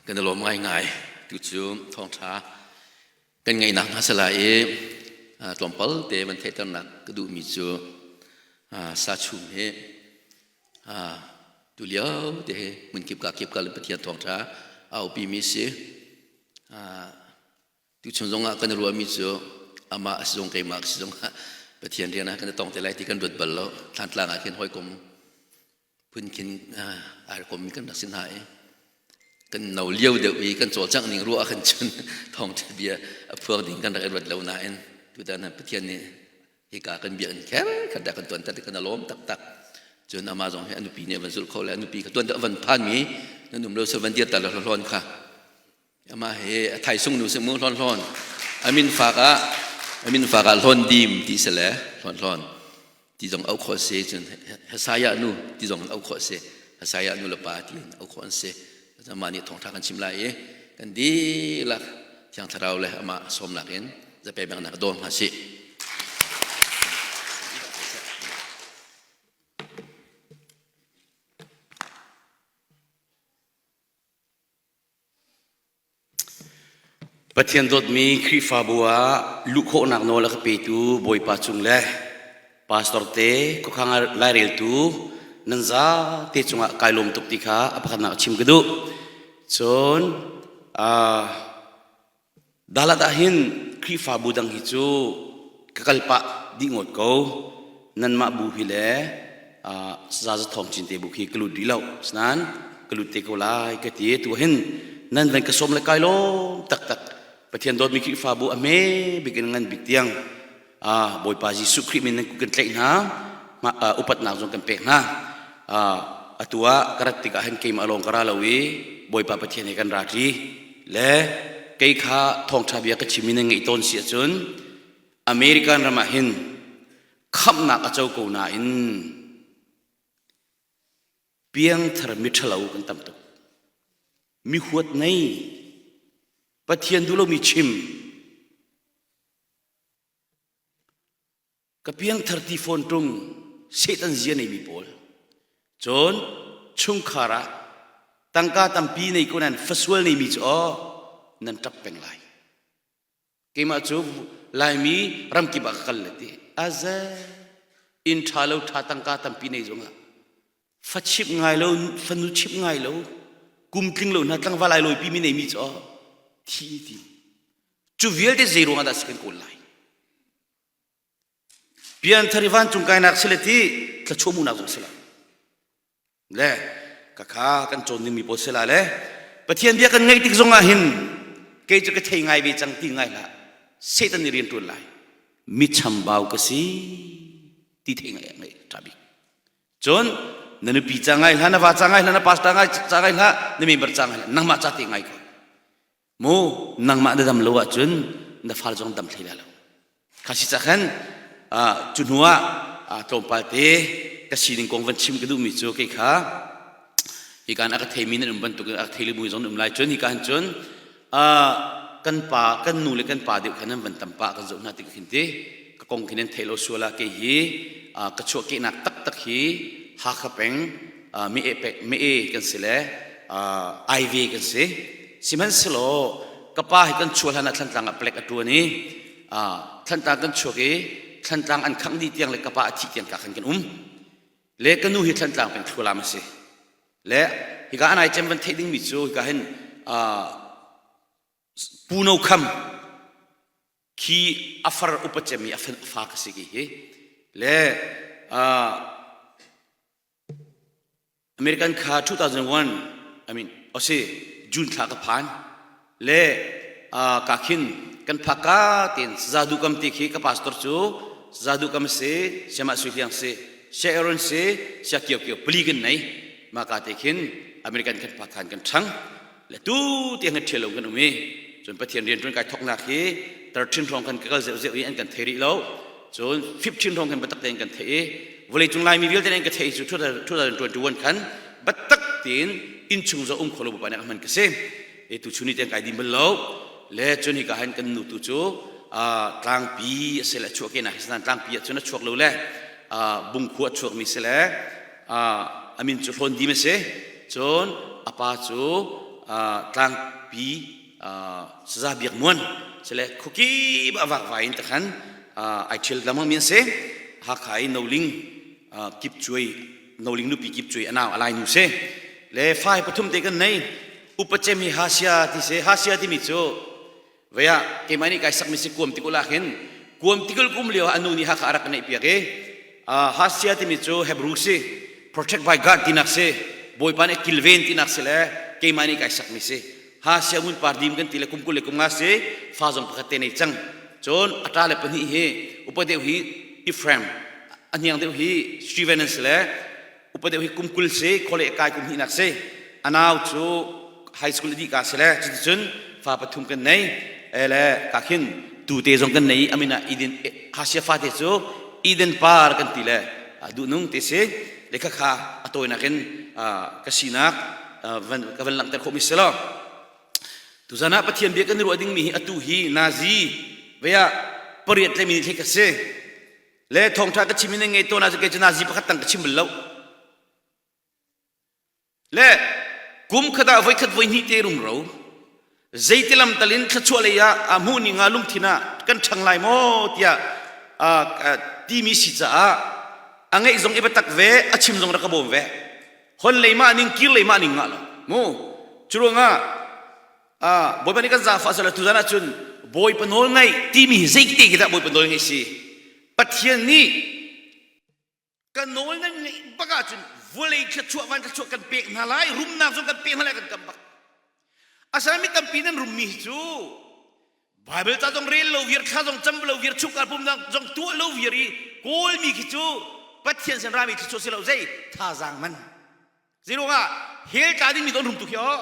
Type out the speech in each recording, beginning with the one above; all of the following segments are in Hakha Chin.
Kan i lawm ngaingai. Tu cu thawngṭha kan ngeihnak hna sala i tlawmpal te van theihternak ka duhmi cu sa chum hi tu lio te hi hmunkip ka kip kal in Pathian thawngṭha a aupi mi si. Tuchun zongah kan i ruahmi cu amah a si zong keimah ka si zongah Pathian rian ah kan i tong te lai ti kan ruat bal lo. Thlantlang ah khin hawikom phun khin ai kommi kan rak si hna i kan no lio deuh i kan cawlcangh ning ruah ah khan cun thawngṭha bia a phuang ding kan rak i ruat lo nain tutan ah Pathian nih hika kan biakinn kher khat dah kan tuan tat kan alawm taktak. Cun amah zong hi a nupi nih a van zulh kho le a nupi kha tuan deuh a van phanmi nan um lo sal van dir ta lo hlawn kha Amah hi a thaisung nu si mu hlawn hlawn. A min fak ah a min fak ah hlawn dim ti si le hlawn hlawn ti zong au khawh si cun Hesaya nu ti zong au khawh si Hesaya nu le pa ti in au khawh an si. Amah nih thawngṭha kan chim lai i kan dihlak Thiang Thlarau le amah sawmnak in zape bengnak dawn hna sih. Pathian dawtmi Khrihfabu ah luh khawhnak nawl a ka petu Bawipa cung le pastor te khuakhang laireltu nan zate cungah kai lawm tuk ti kha a pakhatnak chim ka duh. Cun Dalat ah hin Khrihfabu dang hi cu ka kal pah dih ngawt ko. Nanmah bu hi le Saza Thawng Cin te bu khi ka lut rih lo. Asinain ka lut te ko lai ka ti. Tu hin nan van ka sawm le kai lawm taktak. Pathian dawtmi Khrihfabu a hme bik in ngan bik tiang Bawipa Jesuh Khrih min nan kan tlaih hna. Upatnak zong kan pek hna. Atu ah ka rat tikah hin keimah lawng ka ra lo i Bawipa Pathian he kan ra ṭi. Le kei kha thawngṭha bia ka chim i nan ngaih tawn si ahcun American ram ah hin khamhnak a co ko nain piangthar miṭhalo kan tam tuk. Mi huat nei, Pathian duh lomi chim, Ka piangthar ti fawn ṭung Satan zia neimi pawl. Cun chungkhar ah tangka tampi nei ko nain fasual neimi cu aw nan ṭap peng lai. Keimah cu Laimi ramkip ah ka kal le ti. Aze inn ṭha lo ṭha tangka tampi nei zongah fa chimh ngai lo fanu chimh ngai lo kum tling lo hna tlangval ai lawipi mi neimi cu aw thi ti. Cu vialte zei ruangah dah si kan kawl lai? Pianthar i vancung kainak si le ti thluachuah hmuhnak zong si lo. Le ka kha kan cawn dingmi pawl si la le Pathian bia kan ngaih tik zong ah hin kei cu ka thei ngai ve cang ti ngai hlah. Satan nih rian ṭuan lai. Mi chambau ka si ti thei ngai ngai ṭha bik. Cun na nupi ca ngai hlah, na va ca ngai hlah, na pastor ngai ca ngai hlah, na member ca ngai hlah, nangmah ca te ngai ko. Mu nangmah na dam lo ahcun na fal zong dam hlei lai lo. Kha si cah khan cu hnu ah tlawmpal te ka sining kong van chim ka duhmi cu kei kha hika a ka theimi nan um bantukin a ka thei mui zong nan um lai cun hika han cun kan pa kan nu le kan pa deuh khan nan van tam pah kan zoh hna tik khin ti ka kong khi nan thei lo sual ah kei hi ka chuahkehnak taktak hi Hakha peng mi e pek mi e kan si le IV kan si sihmanhsehlaw ka pa hi kan chuah hlan ah Thlantlang ah plek a ṭuan i Thlantlang kan chuak i Thlantlang an khangh dih tiang le ka pa a thih tiang ka khan kan um le ka nu hi Thlantlang peng Thlualam a si le hika an ai cem van theih dingmi cu hika hin Pu No Kham khi a far upa cemmi a fa ka si ki hi le American kha 2001 I mean osi June thla ka phan le ka khin kan phak ka tin zadu kam ti khi ka pastor cu zadu kam si siama sui hliang si sia Aaron si sia kio kio pali kan nei ma ka te khin American kan phak khan kan thang le tu tiang hi ṭhial lo kan um i cun Pathian rian ṭuan kai thawknak hi 13 hrawng kan ka kal zeuh zeuh i an kan thei rih lo cun 15 hrawng kan biatak tein kan theih i vawleicung Laimi vialte an ka theih cu 2021 khan biatak tein innchung zo um kholo bapak nih a hman ka si e tu chuni tiang kai dim bal lo le cun hika hin kan nu tu cu tlangpi a si le chuah ke na hi tlangpi ah cun a chuak lo le bungkhua a chuakmi si le a min cu Hlawn Dim a si. Cun a pa cu Tlangpi Saza Biak Muan sile khuakip ah vakvai in takhan ai ṭhial lengmang mi an si. Hakha i Noling Kip Cuai Noling nupi Kip Cuai anau alai nu si. Le fai pathum te kan nei. Upa cem hi Hasia ti si. Hasia timi cu Vei ah keimah nih kai sakmi si kuam tikul ah khin kuam tikul kum lio ah a nu nih Hakha a rak ka neih piak i Hasia timi cu Hebrew si protect by God tinak si Bawipa nih kilven tinak si le keimah nih kai sakmi si Hasia ngun par dim kan ti le kum 20 le kum nga si fa zong pakhat te nei cang cun a ṭa le pahnih hi upa deuh hi Ephraim a hniang deuh hi Stephen an si le upa deuh hi kum 20 si khole kai kum hnihnak si a nau cu high school dih ka si le cuticun fa pathum kan nei le ka khin tu te zong kan nei amina Eden Hasia fate cu Eden par kan ti le duhnung te si le kha kha a tawinak in ka sinak van ka van langhter khawh mi si lo tuzan ah Pathian bia kan ruah ding mi hi atu hi nazi vea pariat le minute ka si Le thawngṭha ka chim in ngei tawn ahcun kei cu nazi pakhat tang ka chim bal lo. Le kum khat ah voikhat voihnih te rumro zeiti lam talin thluachuah lei ah a hmuh ning ah lungthin ah kan ṭhang lai maw tiah timi si caah a ngeih zong i biatak ve a chim zong rak ka bawm ve hon lei mah ning kir lei mah ning ngah lo mu curuangah Bawipa nih kan zaangfah sehla tuzan ahcun Bawipa nawl ngaih timi hi zeite khi dah Bawipa nawl ngaih si Pathian nih kan nawl nan ngaih bak ahcun vawlei thluachuah van thluachuah kan pek hna lai rumnak zong kan pek hna lai kan kam bak asinain mi tampi nan rummi hi cu Bible ca zong rel lo viar thla zong cam lo viar chungkhar pumnak zong tuah lo viar i kawlmi khi cu Pathian sin rami thluachuah si lo zei thazaang man Zeiruangah hell tla dingmi kan rum tu khi aw.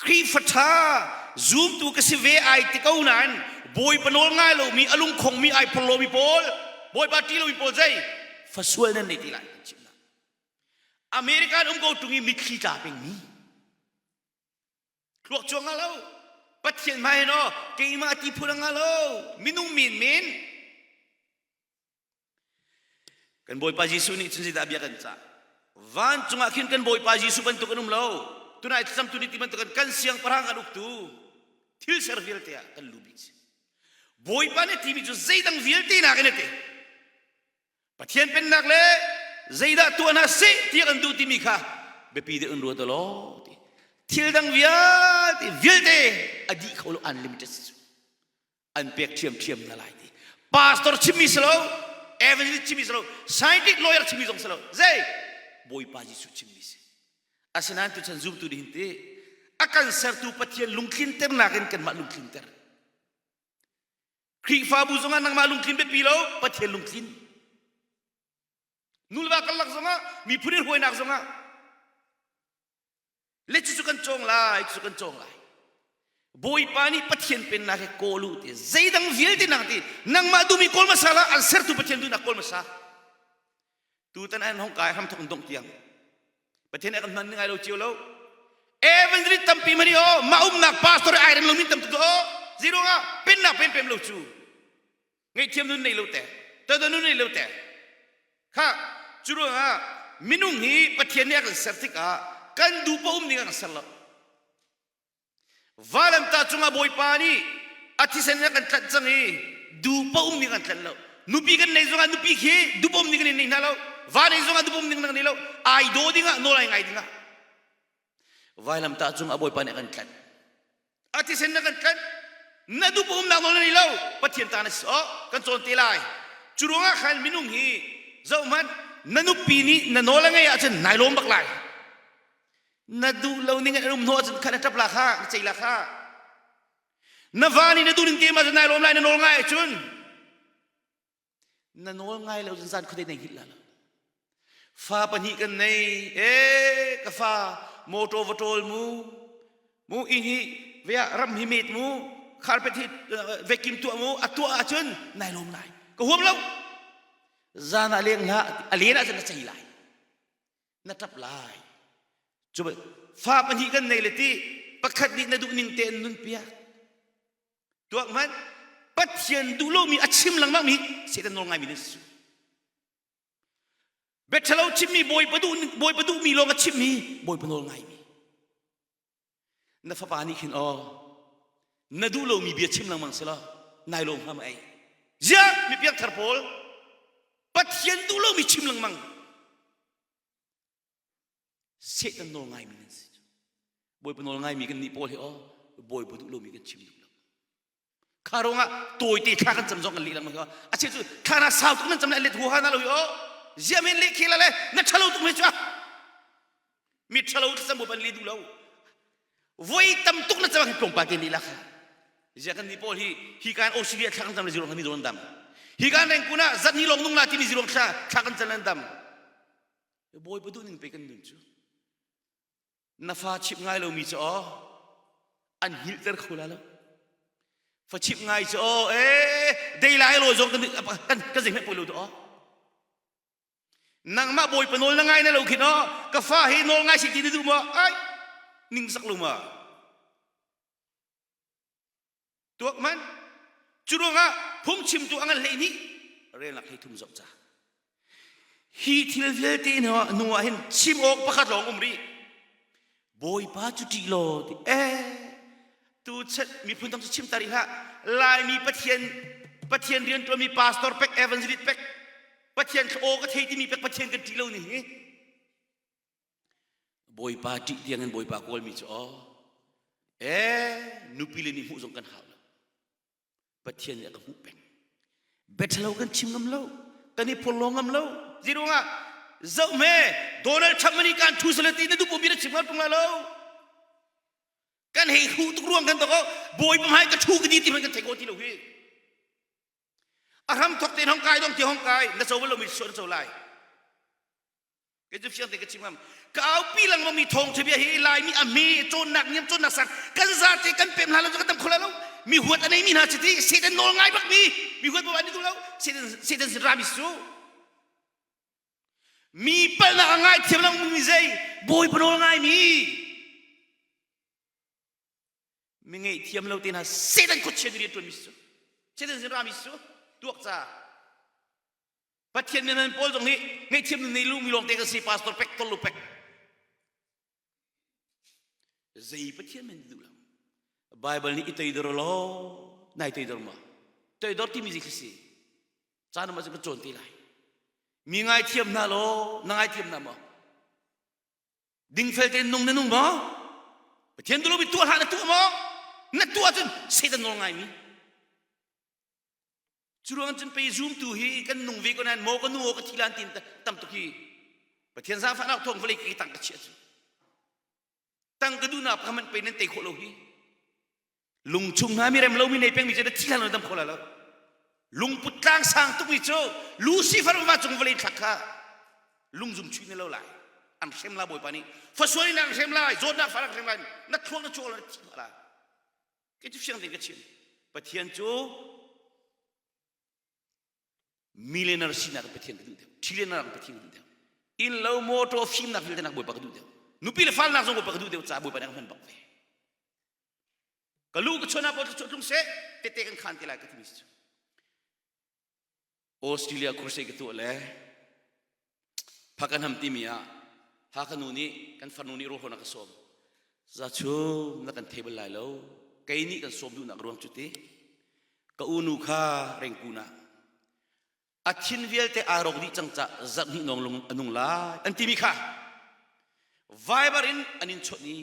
Khrihfa ṭha zumtu ka si ve ai ti ko nain Bawipa nawl ngai lomi a lungkhongmi ai phorlomi pawl Bawipa ṭih lomi pawl zei fasual nan nei ti lai kan chimnak. American um ko ṭung i mitthli tla pengmi thluak cuang nga lo Pathian hmai hin aw keimah ti phun nga lo minung men men Kan Bawipa Jesuh nih cun zeidah bia kan cah? Vancung ah khin kan Bawipa Jesuh bantuk an um lo. Tunai thlacam tu nih ti bantuk kan siangpahrang kan uktu thil ser vialte ah kan lu bik si. Bawipa nih timi cu zeidang vialte nakin a ti. Pathian pennak le zeidah tuah hna seh tiah kan duh timi kha biapi deuh in ruat law ti. Thil dang vialte vialte a dih kho lo unlimited si. An pek ṭhiamṭhiam hna lai ti. Pastor chimmi si lo, evangelist chimmi si lo, scientist lawyer chimmi zong si lo. Zei? Bawipa Jesuh chimmi si. Asinain tuchan zumtu nih hin ti a kan sertu Pathian lungtlinternak in kanmah lungtlinter. Khrihfabu zongah nangmah lungtlin biapi lo, Pathian lungtlin. Nulva karlak zongah, miphun i hruainak zongah Le cucu kan cawng lai, cucu kan cawng lai. Bawipa nih Pathian pennak he kawl u ti zeidang vialte nang ti nangmah duhmi kawl hmasa la an sertu Pathian duhnak kawl hmasa. Tutan an hong kai hram thok dong tiang. Pathian nih kan hman ngai lo cio lo. Evangelist tampi mani o ma umnak pastor ai rem lo min tam tu o zirunga pennak pen pem lo cu. Ngaihthiam nun nei lo te. Todo nun nei lo te. Kha cu ruangah minung hi Pathian nih a kan ser tikah kan duh paoh um ding a kan ser lo. Vailamtah cungah Bawipa nih a thisen in a kan tlanh cang i duh paoh um ding a kan tlanh lo. Nupi kan nei zongah nupi khi duh paoh um ding kan nei hna lo. Va nei zongah duh paoh um ding kan nei lo. Ai daw dingah nawl ai ngai dingah. Vailamtah cungah Bawipa nih a kan tlanh. A thisen na kan tlanh na duh umnak nawl na nei lo Pathian ta na si oh kan cawn te lai cu ruangah khan minung hi zoh hmanh na nupi nih na nawl a ngei ahcun nai lawm bak lai na duh lo ning an um hnawh ahcun khan a ṭap la kha na cei la kha na va nih na duh ning te ma cun nai lawm lai na nawl ngai ahcun Na nawl ngai lo cun zan khuadei nei hngilh la lo. Fa pahnih kan nei. E ka fa motor va ṭawl mu. Mu inn hi vea ram hi met mu. Carpet hi vacuum tuah mu. A tuah ahcun nai lawm lai. Ka huam lo. Zan ah leng hlah. A len ahcun na cei lai. Na ṭap lai. Cu fa pahnih kan nei le ti pakhat nih na duh ning tein nun piak. Tuak hmanh Pathian duh lomi a chim lengmang mi Satan nawl ngaimi nan si. Biaṭhalo chimmi Bawipa duh Bawipa duhmi lawng a chimmi Bawipa nawl ngaimi. Na fapa nih khin aw na duh lomi bia chim lengmang selaw nai lawm hnga ma ei? Ziah mi piangthar pawl Pathian duh lomi chim lengmang Satan nawl ngaimi nan si. Bawipa nawl ngaimi kan nih pawl hi aw Bawipa duh lomi kan chim duh lo. Kha ruangah tawite thla kan cam zong kan leh lengmang hi a cheu cu thla na sau tuk nan cam le let huha na lo hi aw ziah men leh khela le na ṭhalo tuk me cu mi ṭhalo thlacam bu ban le duh lo voi tam tuk na cam hi tlawmpal te lila kha ziah kan nih pawl hi hi kan Australia thla kan cam le zirong mi zirong dam hi kan rengkun ah zat ni long nung la timi zirong thla thla kan cam lan dam bawipa duh ning pe kan nun cu na fa chimh ngai lomi cu aw an hngilhter kho la lo fa chimh ngai cu aw ee dei lai lo zong kan kan kan zei hmanh poi lo tu aw nangmah bawipa nawl na ngai na lo khin aw ka fa hi nawl ngai si ti na duh maw ai ning sak lo ma Tuak man cu ruangah phungchimtu a ngan 12 relnak 33 zoh ca. Hi thil vialte hnu ah hin chim awk pakhat lawng um rih. Bawipa cu ṭih law ti eh tu chet miphun dang cu chim ta rih hlah. Laimi Pathian Pathian rian ṭuanmi pastor pek evangelist pek Pathian aw ka thei timi pek Pathian kan ṭih lo ning hi. Bawipa ṭih tiang in Bawipa kawlmi cu aw ee nupi le nih hmuh zong kan hau lo Pathian nih a ka hmuh peng biaṭhalo kan chim ngam lo kan i phorhlaw ngam lo zeiruangah zoh hme Donald Trump nih kan thu sale ti na duh bia na chim ngam ṭung lo kan hei hu tuk ruang kan to ko bawipa hmai ka thu ka di ti hmanh kan thei ko ti lo hi a hram thok te hong kai dong ti hong kai na co lo mi suan co lai Kei cu fiang te ka chim ngam. Ka aupi lengmang mi thawng bia hi Laimi a hme cawnnak niam cawnnak sang kan zate kan pem hna lo cu kan tam kho lo. Mi huat a nei mi hna si ti Satan nawl ngai bak mi mi huat bawa an duh lo Satan Satan sin rami su. Mi palnak a ngai thiam lo mi zei bawipa nawl ngai mi mi ngei thiam lo te hna Satan khuachia rian tuan mi su. Satan sin rami su tuak ca Pathian min pawl zong hi ngaihthiam nei lu mi lawng te kan si pastor pek tol lu pek zei Pathian men duh lo Bible nih i toidor law nai toidor ma toidor timi zi khi si caan ma ka cawn te lai mi ngaithiam hna law na ngaithiam hna maw dingfel tein nung na nung maw Pathian duh lo mi tuah hlah na tuah maw na tuah cun Satan nawl ngai mi Cu ruang cun pei zumtu hi kan nung ve ko nain maw ka nu aw ka thi lan tin tam tuk hi Pathian zaangfahnak thawng vawlei ki tang ka chiah cu tang ka duhnak pakhat hmanh pei nan tei khawh lo hi lungchung hna mi rem lomi nei pengmi cu na thi hlan lo dam kho la lo lungput tlang sang tukmi cu Lucifer va cung vawlei thlak kha lungzum chuih ne lo lai an hrem la bawipa nih fasual in an hrem lai zawtnak far an hrem lai na thluak na chuak la na thi la Kei cu fiang tein ka chim. Pathian cu millionaire sinak in Pathian ka duh deuh. Trillionaire in Pathian ka duh deuh. Inn lo motor fimnak vialte nak Bawipa ka duh deuh. Nupi le falnak zong Bawipa ka duh deuh caah Bawipa nih a ka hman bak ve. Ka lu ka chuan ah bawi tlung seh tete kan khan te lai ka timi cu. Australia crusade ka tuah le Phakanham timi ah Hakha nu nih kan farnu nih rawlhawn a ka sawm. Za chung na kan thei bal lai lo. Kei nih kan sawm duhnak ruang cu ti. Ka unu kha rengkun ah a thin vialte aa rawk dih cang ca zarh hnih nawng lung a nung lai an timi kha Viber in an in chawnh i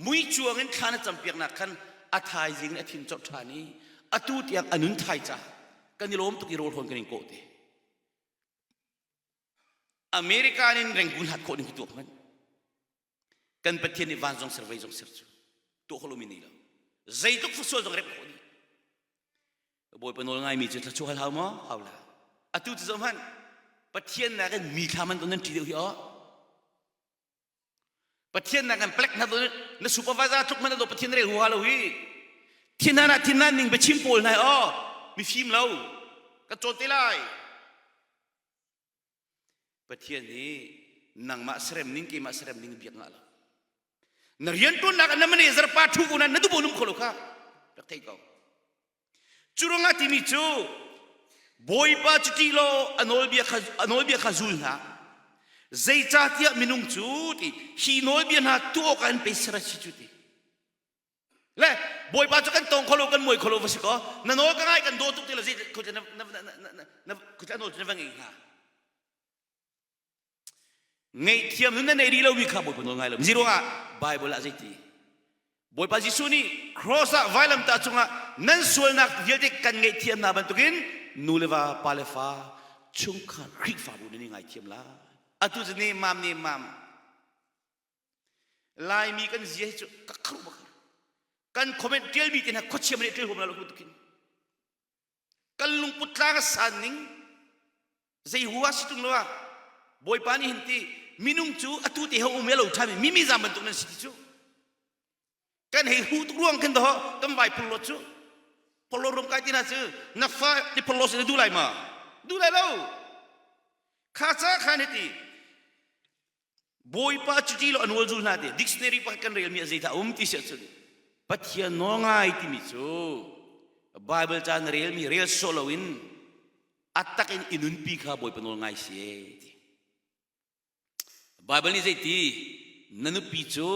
mui cuang in thla na campiaknak khan a thaizing in a thin corh ṭhan i atu tiang a nun thai ca kan i lawm tuk i rawl hawn kan in kawh te. America in Rangoon hat khawh ding hi tuak hmanh. Kan Pathian nih van zong ser vei zong ser cu tuah khawh lomi nei lo. Zeitluk fasual zong rep khawh dih. Bawipa nawl ngaimi cu thluachuah hal hau maw? Hau la. Atu cu zoh hmanh Pathian nakin mi thla man nan ṭi deuh hi aw. Pathian nakin plek hna na supervisor tluk hmanh na Pathian rel huha lo hi. Thin hna thin hna ning biachim pawl hna aw mifim lo ka cawn te lai. Pathian nih nangmah serem ning keimah serem ning biak ngah lo. Na rianṭuannak na manager pa ṭhu ko na duh num kho lo kha rak thei ko. Cu ruangah timi cu Bawipa cu ṭih law a nawlbia kha a nawlbia kha zul hna. Zeicahtiah minung cu ti hi nawlbia hna tuah awkah an pe ser a si cu ti. Le Bawipa cu kan tong kholo kan muai kholo va si ko. Na nawl ka ngai kan daw tuk ti lo zei khutle na na na na na khutle nawl cu na va ngei hnga. Ngaihthiam nun na nei rih lomi kha Bawipa nawl ngai lo. Zei ruangah Bible ah zeiti? Bawipa Jesuh nih cross ah vailamtah cungah nan sualnak vialte kan ngaihthiam hna bantukin nu le va, pa le fa, chungkhar Khrihfabu nan i ngaithiam lai. Atu cu ne mam ne mam. Laimi kan zia hi cu ka kharu bak. Kan comment tialmi te hna khuachia man tial huam la lo bantukin. Kan lungput tlang a san ning zei hua si tung lo ah Bawipa nih hin ti minung cu atu te ho um lo ṭhan mi mi zam bantuk nan si ti cu kan hei hu tuk ruang khin doh kan vai phul lo cu phul rum kai tina cu na fa ni phul lo si na du lai ma du lai lo kha ca khan hiti Bawipa cuti lo a nawl zul hna ti dictionary pakhat kan relmi a zeidah um ti si ahcun Pathian nawl ngai timi cu Bible ca na relmi rel sawh loin a tak in i nunpi kha Bawipa nawl ngai si ti. Bible nih zeiti na nupi cu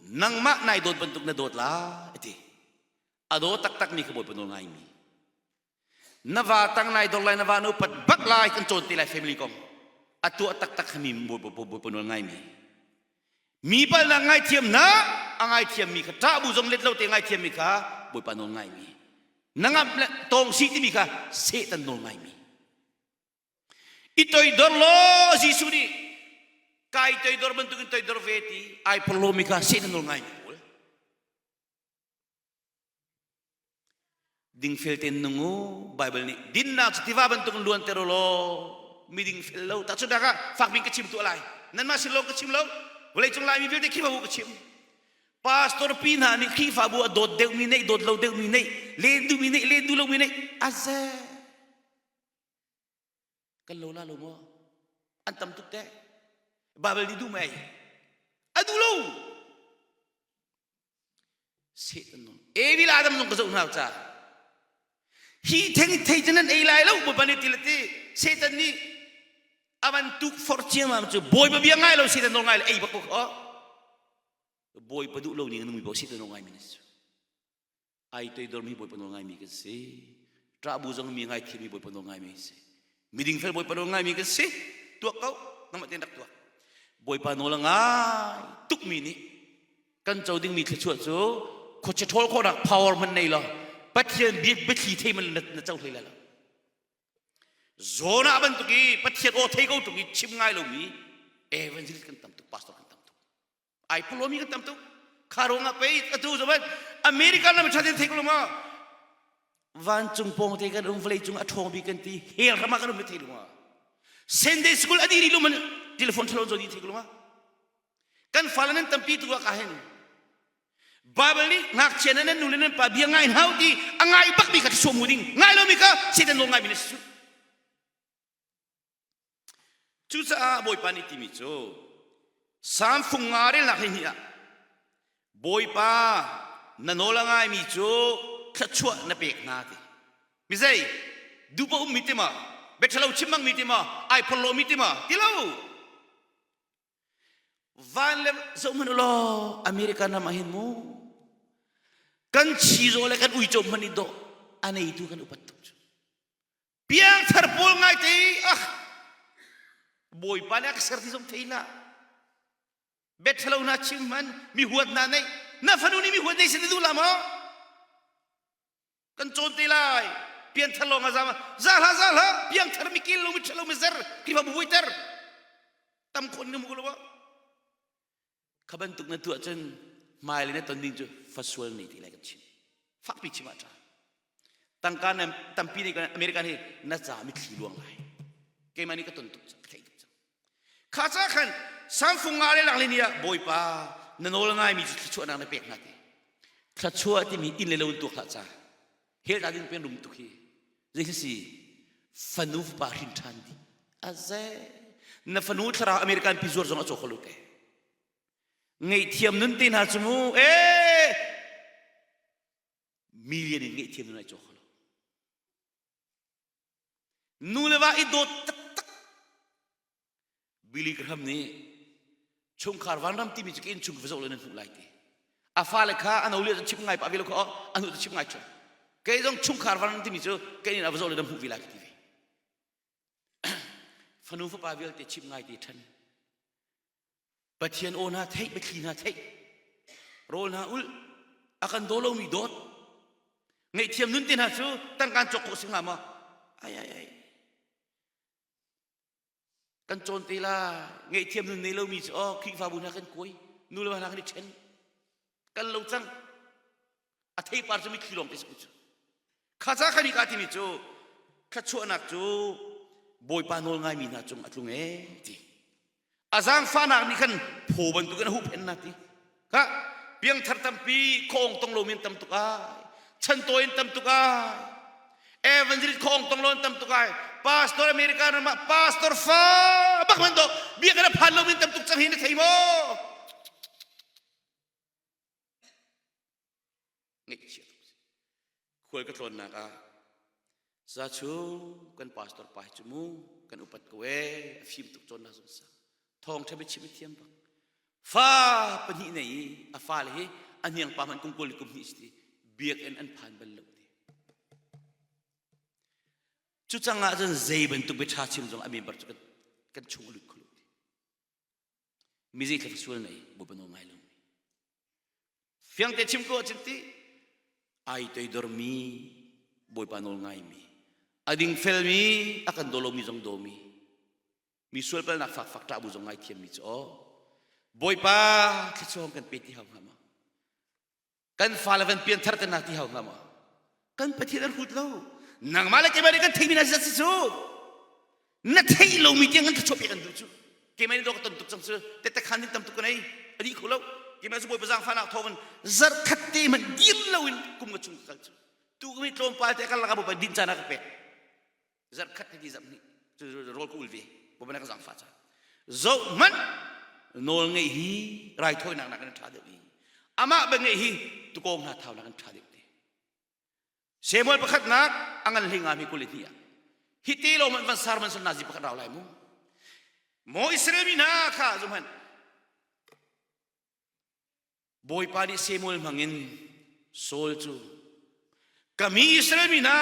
nangmah nai dawt bantuk na dawt lai ti. A daw taktakmi kha Bawipa nawl ngaimi. Na va tang lai dor lai na va na upat bak lai kan cawn te lai family kong. A tuah taktak kha mi Bawipa nawl ngaimi. Mi palnak ngaithiam na a ngaithiam mi kha ṭah bu zong let lo te ngaithiam mi kha Bawipa nawl ngaimi. Na ngamh le tawng si timi kha Satan nawl ngaimi. I toidor law Jesuh nih kai toidor bantukin toidor ve ti ai porlomi kha Satan nawl ngaimi pawl. Dingfel tein nung u Bible nih dinnak cu tiva bantuk in luanter u law mi dingfel lo tahchunhnak ah fakbik ka chim tuah lai nanmah sin lawng ka chim lo vawleicung Laimi vialte Khrihfabu ka chim pastor pi hna nih Khrihfabu a dawt deuhmi neih dawt lo deuhmi neih len duhmi neih len duh lomi neih aze kan lo la lo maw an tam tuk te Bible nih duh mei a duh lo Satan nung Evi le Adam nung ka zoh hna ca hi theng thei cu nan ei lai lo bawipa nih ti le ti Satan nih avan tuk forh ciammam cu bawipa bia ngai lo Satan nawl ngai le ei bak ko kho bawipa duh lo ning nungmi paoh Satan nawl ngai mi na si ai toidormi Bawipa nawl ngaimi kan si ṭahbu zong mi ngaithiammi Bawipa nawl ngaimi si miding fel Bawipa nawl ngaimi kan si tuak ko nangmah tein rak tuak Bawipa nawl a ngai tukmi nih kan co dingmi thluachuah cu khuachia ṭhawl khawhnak power hmanh nei lo Pathian bia biathli thei man na, na co hlei lai lo Jonah bantuk i Pathian aw thei ko tuk i chim ngai lomi evangelist kan tam tuk pastor kan tam tuk ai phulomi kan tam tuk kha ruangah pei atu zaman American ram ṭha ten thei ko lo ma vancung pawng te kan um vawlei cung a ṭhawng bik kan ti hell ram ah kan um thei lo ma Sunday school adi ri lu man telephone thalo zo di thei ko lo ma kan fale nan tampi tu ah ka hen Bible nih ngakchia nan nu le nan pa bia ngai hau ti a ngai bak mi kha suam mu ding ngai lo mi kha Satan nawl ngai mi na si Cucaah Bawipa nih timi cu Salm fung nga relnak 12 ah Bawipa na nawl a ngaimi cu thluachuah na pek hna ti. Mizei dupa ummi ti ma biaṭhalo chim bangmi ti ma ai phorhlawmi ti ma ti lo. Van le zoh hmanh u law American ram ah hin mu kan chizaw le kan uico hmanh i dawh a neitu kan upat tuk cu. Piangthar pawl ngaite ah Bawipa nih a ka ser ti zong thei hlah. Biaṭhalo hna chim hman mi huat hna neih na fanu nih mi huat nei sin na duh la maw? Kan cawn te lai. Piangthar lawng a za za hlah za hlah piangthar mi kil lo mi ṭhalo mi zer Khrihfabu buaiter tam khon na mu lo kha bantuk na tuah cun hmailei na ton ding cu fasual nei ti lai kan chim fakpi chim ah ṭha tangka na tampi nih American hi na ca mitthli luang lai keimah nih ka ton tuk ka theih tuk cang kha ca khan samfung nga le lang le ni ah bawipa na nawl ngaimi cu thluachuahnak na pek hna ti thluachuah timi inn le lo in tuak hlah ca hel ta ding pen rum tuk hi zei si fanu fapa hrin ṭhan dih aze na fanu thlarau American pi zuar zong a caw kho lo te ngaihthiam nun te hna cu mu eh million in ngaihthiam nun ai caw kho lo nu le va i dawt taktak Billy Graham nih chungkhar vanram timi cu ka innchung va zoh lo nan hmuh lai ti. A fale kha a no lio cu chim ngai pah ve lo kha a hnu cu chim ngai ṭheo. Kei zong chungkhar van timi cu kei nih a va zoh le na hmuh ve lai ka ti ve. Fanu fapa vialte chim ngai te ṭhan. Pathian aw hna theih, biathli hna theih, rawl hna ulh, a kan daw lomi dawt, ngaihthiam nun te hna cu tangkaan cawk khawh si hnga maw? Ai ai ai. Kan cawn te la, ngaihthiam nun nei lomi cu aw Khrihfabu hna kan kuai, nu le va hna kan i ṭhen. Kan lo cang. A theipar cu mitthli lawng te si cu. Kha ca kha nika timi cu thluachuahnak cu Bawipa nawl ngaimi hna cung a tlung ee ti. A zaangfahnak nih khan phaw bantukin a huhphenh na ti. Kha piangthar tampi khuaawng tong lomi an tam tuk ai. Chantawi an tam tuk ai. Evangelist khuaawng tong lo an tam tuk ai. Pastor America ram ah pastor fa bak man do biakinn a phan lomi an tam tuk cang hi na thei maw? Ngaihchia tuk si. Khual ka tlawnnak ah za chung kan pastor pa hi cu mu kan upat ko ee a fim tuk cawnnak zong sang thawng ṭha biachim i thiam bak fa pahnih nei i a fale hi a hniang pa hmanh kum kul le kum hnih si ti biakinn an phan bal lo ti cu cang ah cun zei bantuk bia ṭha chim zong a member cu kan chung a lut kho lo ti mi zei thla sual nei bawipa nawl ngai lo fiangte chim ko chin ti ai toidormi bawipa nawl ngaimi a dingfelmi a kan daw lomi zong dawmi mi sualpalnak fakfak ṭah bu zong ngai thiammi cu aw bawipa thluachuah kan pe ti hau hnga maw Kan fale van pianthar te na ti hau hnga maw? Kan Pathian an hrut lo. Nangmah le keimah nih kan theihmi na si cu. Na theih lomi tiang kan thluachuah pek an duh cu. Keimah nih dawh ka ton tuk cang cu. Tette khan din tam tuk ka nei. A dih kho lo. Keimah cu Bawipa zaangfahnak thawngin zarh khat te hmanh dir loin kum ka chung ka kal cu. Tu ka mi tlawmpal te kal lakah Bawipa din caan a ka pek. Zarh khat hei ti zarh hnih cu rawl ka ul ve. Bawipa na ka zaangfah caan. Zoh hmanh nawl ngeih hi raithawinak nakin a ṭha deuh i amah bia ngeih hi tukawng hna thau nakin ṭha deuh ti. Samuel pakhatnak a ngan hlei ngami 22 ah hi te lawng hmanh van sar man sun nazi pakhat rau lai mu. Maw Israel mi hna kha zum hmanh Bawipa nih Samuel hmangin Saul cu ka mi Israel mi hna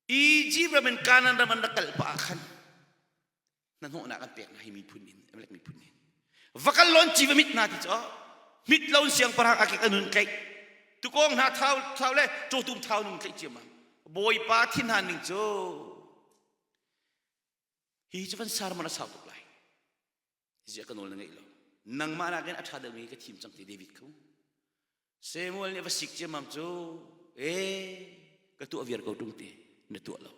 Egypt ram in Canaan ram an rak kal pah ah khan hnahnawhnak an pek hna hi miphun in Amalek miphun in va kal lawn ci va mit hna ti cu mit lo in siangpahrang a kek an hun tlaih tukawng hna thau thau le cawtum thau nung tlaih ciammam Bawipa thinhan ning cu hi cu van sar man a sau tuk lai Ziah ka nawl na ngeih lo. Nangmah nakin a ṭha deuhmi ka thim cang ti David kha. Samuel nih va sik ciammam cu ee ka tuah viar ko ṭung ti na tuah lo.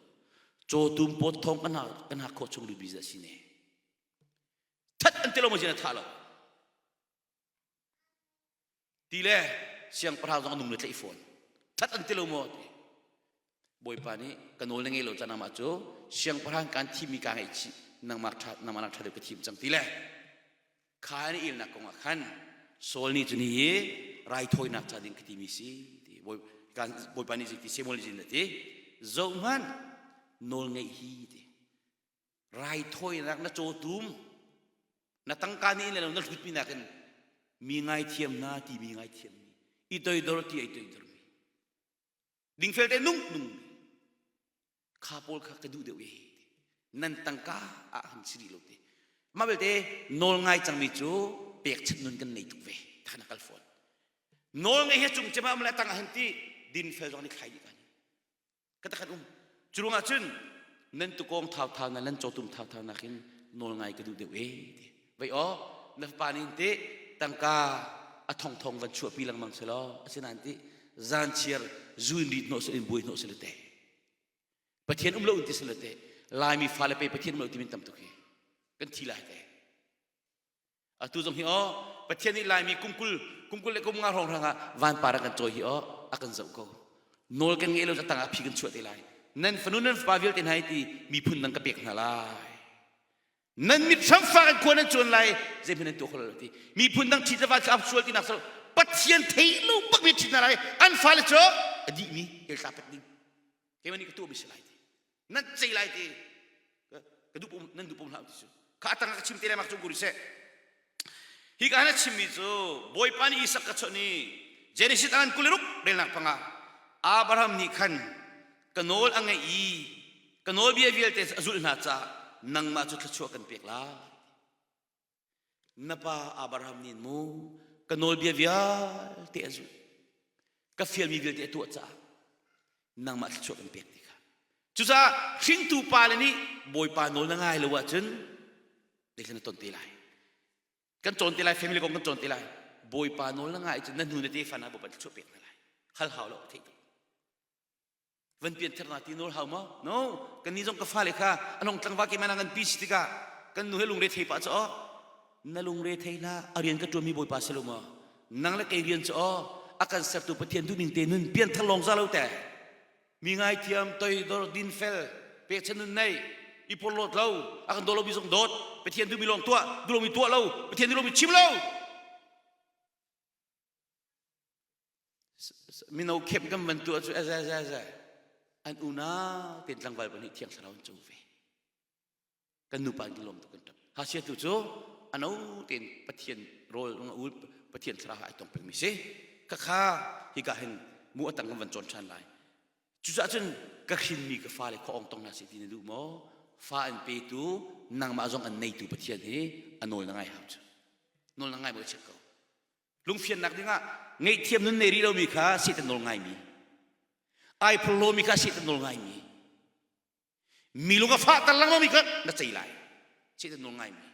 Cawtum pawt thawng kan hak kan hak khawh chung lubi za si ne. That an ti lo maw na tha lo. Ti le siangpahrang zong a nung le tlaih fawn. That an ti lo maw ti. Bawipa nih ka nawl na ngei lo caan amah cu siangpahrang kaan thimmi kaa ngaihchih nangmah ṭha nangmah nak ṭha deuh ka thim cang ti le kha an i elnak kong ah khan Saul nih cun hi raithawinak ca ding ka timi si ti Bawipa nih ti Samuel nih a ti zohhmanh nawl ngeih hi ti raithawinak na cawtum na tangka nih le lo na hlutmi nakin mi ngaithiam na ti mi ngaithiam mi i toidor ti ai toidor mi dingfel te nung nung kha pawl kha ka duh deuh e nan tangka ah han si rih lo te mah belte nawl ngai cangmi cu pekchanh nun kan nei tuk ve than a kal fawn nawl ngai he cung cema le tang ah han ti dinfel zong ni thlai dih kan ka takhat um cu ruangah cun nan tukawng thauthau na nan cawtum thauthau nakin nawl ngai ka duh deuh e ti vei aw na fapa nih ti tangka a thong thong van chuahpi lengmang selaw asinain ti zan chiar zuin rit hnawh in buai hnawh sele te pathian um lo in ti sele te laimi fale pe pathian um lo ti min tam tuk hi kan thi lai te Atu zong hi aw Pathian nih Laimi kum kul kum kul le kum nga hrawng hrang ah vanpar a kan cawi hi aw a kan zoh ko. Nawl kan ngeih lo tang ah phi kan chuah te lai. Nan fanu nan fapa vialte hna hi ti miphun dang ka pek hna lai. Nan mit hramfa kan khua nan cuan lai zeihmanh nan tuah kho lo ti. Miphun dang ṭhit le va cu sual tinak so Pathian thei lo bak mi ṭhit hna lai. An fale cu a dihmi eltla pek ding. Keimah nih ka tuah mi si lai ti. Nan cei lai ti. Ka duh nan duh pom hlah ti cu. Kha atang ka chim te lai mak cung kuri seh. Hi ka na chimmi cu Bawipa nih Isak ka chawnh i Genesis an 26 relnak panga Abraham nih khan ka nawl a ngaih i ka nawlbia vialte a zulh hna caah nangmah cu thluachuah kan pek lai. Na pa Abraham nih mu ka nawlbia vialte a zulh ka fialmi vialte a tuah caah nangmah thluachuah kan pek ti kha. Cucaah hringtu pale nih Bawipa nawl na ngai lo ahcun zeitin na ton te lai. Kan cawn te lai family kong kan cawn te lai. Bawipa nawl na ngai cun na hnu na tefa na Bawipa thluachuah pek hna lai. Hal hau lo theih tuk. Van pian ther na ti nawl hau maw? No, kan ni zong ka fale kha anong tlangva ke mana ngan pi si tikah kan nu he lungre thei pah cu aw na lungre thei hlah a rian ka ṭuanmi Bawipa si lo maw? Nang le kei rian cu aw a kan sertu Pathian duhning te nun pian thar lawng za lo te. Mi ngaithiam toidor din fel pekchan nun nei i porhlawt lo a kan daw lomi zong dawt Pathian duhmi lawng tuah duh lomi tuah lo Pathian duh lomi chim lo mino khep kan van tuah cu aza aza aza an unau ten tlangval pahnih thiang thlarau an co ve kan nupa an lawm tuk kan ṭap hasia tu cu ano ten pathian rawl ul pathian thlarau ai tong pengmi si khakha hika hin mu atang kan van cawn ṭhan lai cucaah cun ka hrinmi ka fale khua ong tong hna seh ti na duh maw fa an petu nangmah zong an neitu pathian hi a nawl na ngai hau cu nawl na ngai maw check ko lungfiannak dingah ngaihthiam nun nei rih lomi kha Satan nawl ngaimi ai phurlomi kha Satan nawl ngaimi mi lung a fahter lengmangmi kha na cei lai Satan nawl ngaimi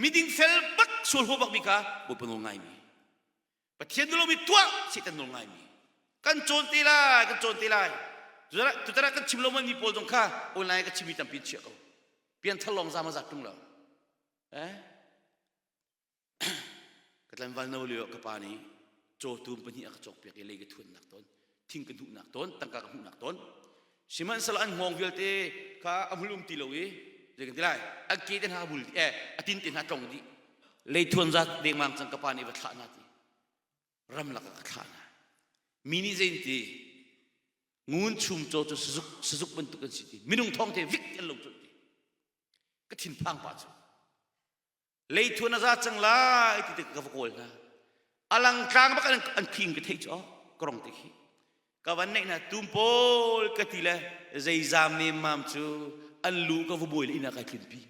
miding fel bak sual haw bakmi kha Bawipa nawl ngaimi Pathian duhlomi tuah Satan nawl ngaimi kan cawn te lai kan cawn te lai tutan ah kan chim lo mi pawl zong kha online ka chimmi tampi in chiah ko pianthar lawng zam a zat ṭung lo Eh? Ka tlangval no lio ka pa nih cawtum pahnih a ka cawkpiak i lei ka thuannak tawn, thing ka hnuhnak tawn, tangka ka hmuhnak tawn. Sihmanhsehlaw an hngawng vialte kha a hmul um ti lo i zei kan ti lai an ke te hna bul eh a tin te hna tlong dih leithuan zat dengmang cang ka pa nih va thlah hna ti ramlak ah ka thlah hna mi nih zei ti ngun chum caw cu sazuk sazuk bantuk an si ti minung thong te vik an lo cun ti ka thinphang pa cu leithuan a za cang lai ti te ka va kawl hna alang tlang bak an khing ka theih cu ka rong te khi ka van neih na tum pawl ka ti le zeizam nemmam cu an lu ka va buai le inn ah kai tlunpi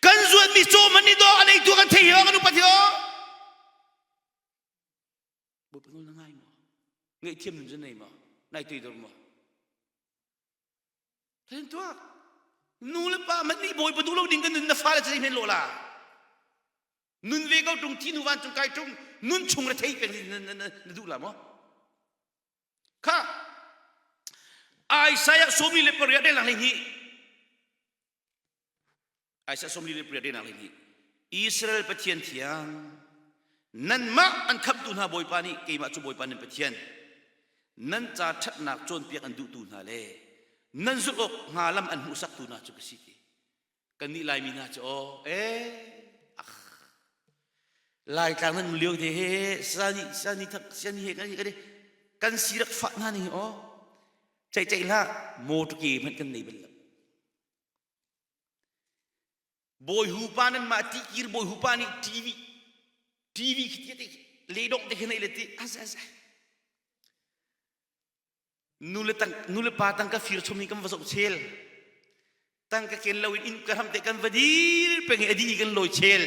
kan zuanmi caw man ni do an ei tu kan thei hi kan upat hi Bawipa nawl na ngai maw ngaihthiam nun cu nei maw nai tuidor maw Then tuak. Nu le pa man nih bawipa duh lo ding kan nun na fale cu zei lawh la. Nun ve ko tung thi nu van cung kai tung nun chung re thei peng na, na, na, na duh la maw? Kha Isaiah 48 de lang hi Isaiah 48 de lang hi Israel Pathian thiang nanmah an khamtu hna Bawipa nih keimah cu Bawipa nan Pathian nan ca ṭhatnak cawnpiak an duhtu hna le nan zulh awk hnga lam an hmuhsaktu hna cu ka si ti kannih Laimi hna cu aw eh ah Laitlang nan lio te he sani sani thak sani he kan kan kan si rak fah hna ning aw ceih ceih hlah motor ke hmanh kan nei bal lo Bawi hu pa nan mah ti kir bawi hu pa nih TV TV khi ti te le dong te khi nei le ti as as nu le tang nu le pa tang ka fir chom ni kan va zoh chel tang ka ken lo in in ka ram te kan va dil peng i adi kan loi chel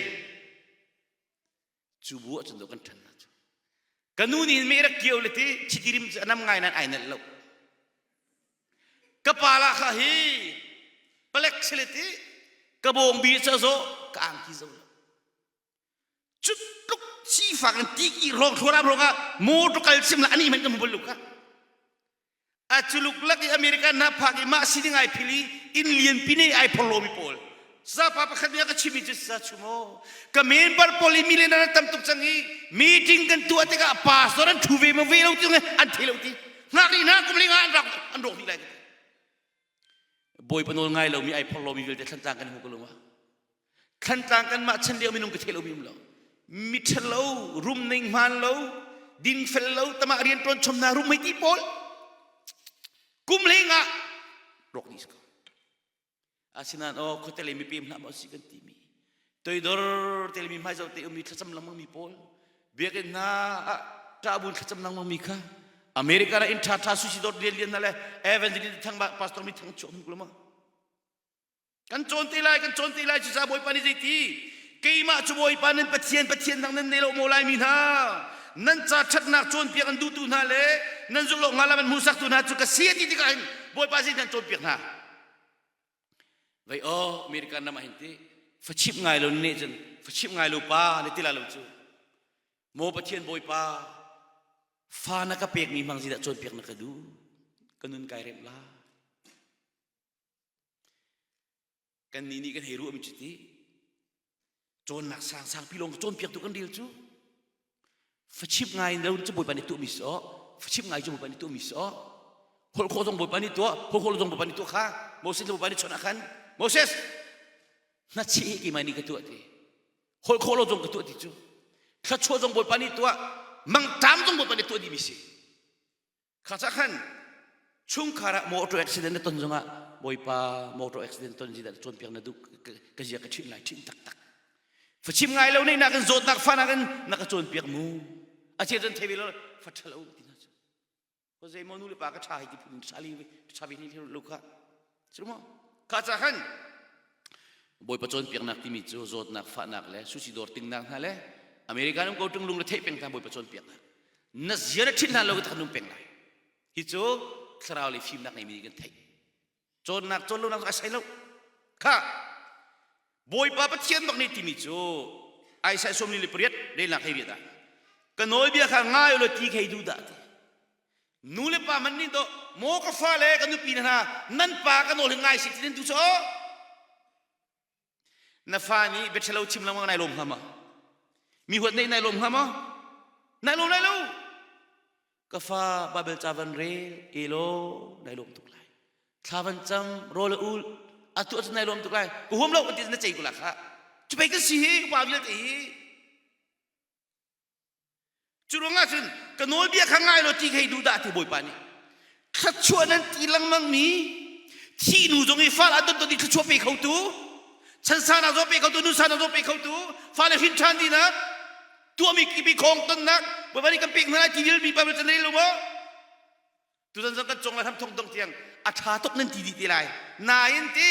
Cu bu ahcun do kan ṭhan hna cu. Ka nu nih me rak kio le ti chitirim cu anam ngai nan ai nalh lo. Ka pa la kha hi palek sile ti ka bawng bi ca zo ka angki zo lo. Cu tluk sifak in ti ki rong thluaram rong ah motor kal sim la ani man ka mu bal lu kha. A culuk lak i America na phak i mah sining ai phil i inn lianpi nih ai phorlomi pawl sapa pakhat nih a ka chimmi cu sa chum aw ka member pawl i million an tam tuk cang i meeting kan tuah tikah pastor an thu ve ma ve lo ti an thei lo ti ngak rih hna kum li nga an rak an rawk dih lai Bawipa nawl ngai lomi ai phorlomi vialte thlantlang kan hmu ko lo ma Thlantlang kanmah chan lio minung ka thei lomi um lo. Mi ṭhalo, rum ning hmaan lo, dinfel lo, tamah rian ṭuan chom hna rum hei ti pawl. Kum hleng ah rawk dih si ko. Asinain aw khuate lei mipem hlah maw si kan timi. Toidor te mi hmai zoh te ummi thlacam lengmang mi pawl biakinn hna ah ṭahbun thlacam lengmang mi kha America ah inn ṭha ṭha sushi dawt lian lian hna le evangelist thang pastor mi thang chuak hmuk lo ma kan cawn te lai kan cawn te lai cucaah Bawipa nih zeiti keimah cu Bawipa nan Pathian Pathian dang nan nei lo maw lai mi hna nan ca ṭhatnak cawnpiak an duhtu hna le nan zulh awk hnga lam an hmuhsaktu hna cu ka si a ti tikah hin Bawipa zei nan cawnpiak hna Vei aw American ram ah hin ti fachip ngai lo ne cun fachip ngai lo pa ne ti la lo cu maw Pathian Bawipa fa na ka pek mi hmang zidah cawnpiak na ka duh ka nun kai rem la kan nih nih kan hei ruah mi cu ti cawnnak sang sangpi lawng cawnpiaktu kan rel cu fachip ngai lo cu bawipa nih tuahmi si aw fachip ngai cu bawipa nih tuahmi si aw holh khawh zong bawipa nih tuah holh khawh zong bawipa nih tuah kha Moses le bawipa nih chawnh ah khan Moses hnachih hi keimah nih ka tuah ti holh khawh lo zong ka tuah ti cu thluachuah zong bawipa nih tuah mangṭam zong bawipa nih tuah dimi si Kha ca khan chungkhar ah motor accident na ton zongah Bawipa motor accident ton zi dah cawnpiak na duh ka zia ka ṭhinh lai ṭhinh taktak. Fachim ngai lo nih na kan zawtnak fa na kan na ka cawnpiak mu. A chia cun thei ve lo fa ṭha lo ti na cu. Ko zei maw nu le pa ka ṭha hi ti phun ṭha li ṭha ve ni lo kha. Cu maw? Kha ca khan Bawipa cawnpiaknak timi cu zawtnak fahnak le sushi dawr tingnak hna le American um ko ṭung lung le theih peng hna Bawipa cawnpiaknak. Na zia na ṭhit hna lo ka nung peng lai. Hi cu thlarau le fimnak ngeimi nih kan theih. Cawnnak cawn lonak a sai lo. Kha Bawipa Pathian bak nih timi cu Isaiah 48 relnak hei riat ah ka nawlbia kha ngai ulaw ti khei duh dah ti. Nu le pa man nih dawh maw ka fale ka nupi hna nan pa ka nawl hi ngai sih ti nan duh cu na fa nih biaṭhalo chim lengmang nai lawm hnga ma mi huat neih nai lawm hnga maw nai lawm lai lo ka fa Bible ca van rel elo nai lawm tuk lai thla van cam rawl a ul atu atu nai lawm tuk lai ka huam lo kan ti na cei ko la kha cu pei kan si hi upa vialte hi Cu ruangah cun ka nawlbia kha ngai law ti kha hi duh dah ti Bawipa nih. Thluachuah nan ti lengmang mi thih nu zong i fal a don i thluachuah pe khotu chansanak zong pe khotu nunsanak zong pe khotu fale hrin ṭhan dinak tuahmi kipi khong tonnak Bawipa nih kan pek hna lai ti vialmi Bible can rel lo maw? Tuzan zong kan cong lai hram thong dong tiang a ṭha tuk nan ti dih te lai. Nain ti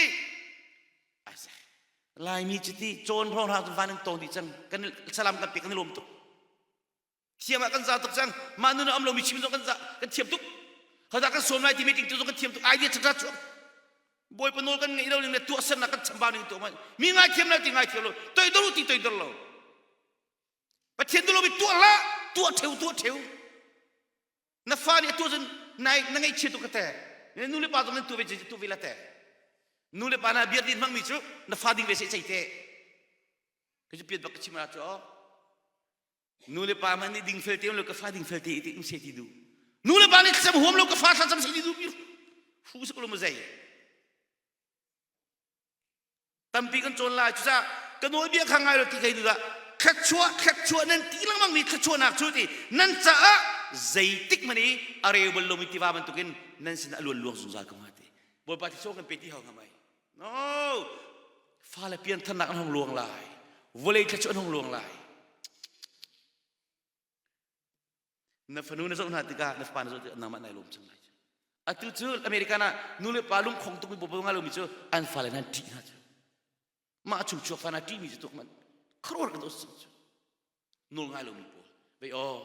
Laimi cu ti cawn hrawng hrawng van in tawng dih cang kan salam kan pek kan i lawm tuk thiam ah kan za tuk cang mah nun a um lomi chim zong kan za kan thiam tuk hodah kan sawm lai ti meeting tu zong kan thiam tuk idea ṭha chuak bawipa nawl kan ngeih lo ning le tuahsernak kan chambau ning tuah mi ngai thiam lo ti ngai thiam lo toidor ti toidor lo pathian duh lomi tuah hlah tuah ṭheu tuah ṭheu na fa nih a tuah cun na ngaihchia tuk ka te nu le pa zong nan tu ve tu ve la te nu le pa na biar din hmangmi cu na fa ding ve se cei te ka cu piat bak ka chim ra cu nu le pa man nih ding fel te lo ka fa ding fel te ti um se ti du nu le pa nih thlacam huam lo ka fa thlacam se ti du hu se ko lo ma zei Tampi kan cawn lai cucaah ka nawlbia kha ngai lo ti kai duh thluachuah thluachuah nan ti lengmang mi thluachuahnak cu ti nan caah zeitik hmanh i a reu bal lomi tiva bantukin nan sin a luan luang zungzal ko hnga ti Bawipa thluachuah kan pe ti hau hnga mai no fale piantharnak an hong luang lai vawlei thluachuah an hong luang lai Na fanu na zoh hna tikah na fapa na zoh tikah nangmah nai lawm cang lai. Atu cu American ah nu le pa lungkhong tukmi bawbaw ngai lomi cu an fale nan ṭih hna cu. Mah chung chuak fa na ṭihmi cu tuk man khuaruahhar kan os cu. Nawl ngai lomi pawl. Vei aw,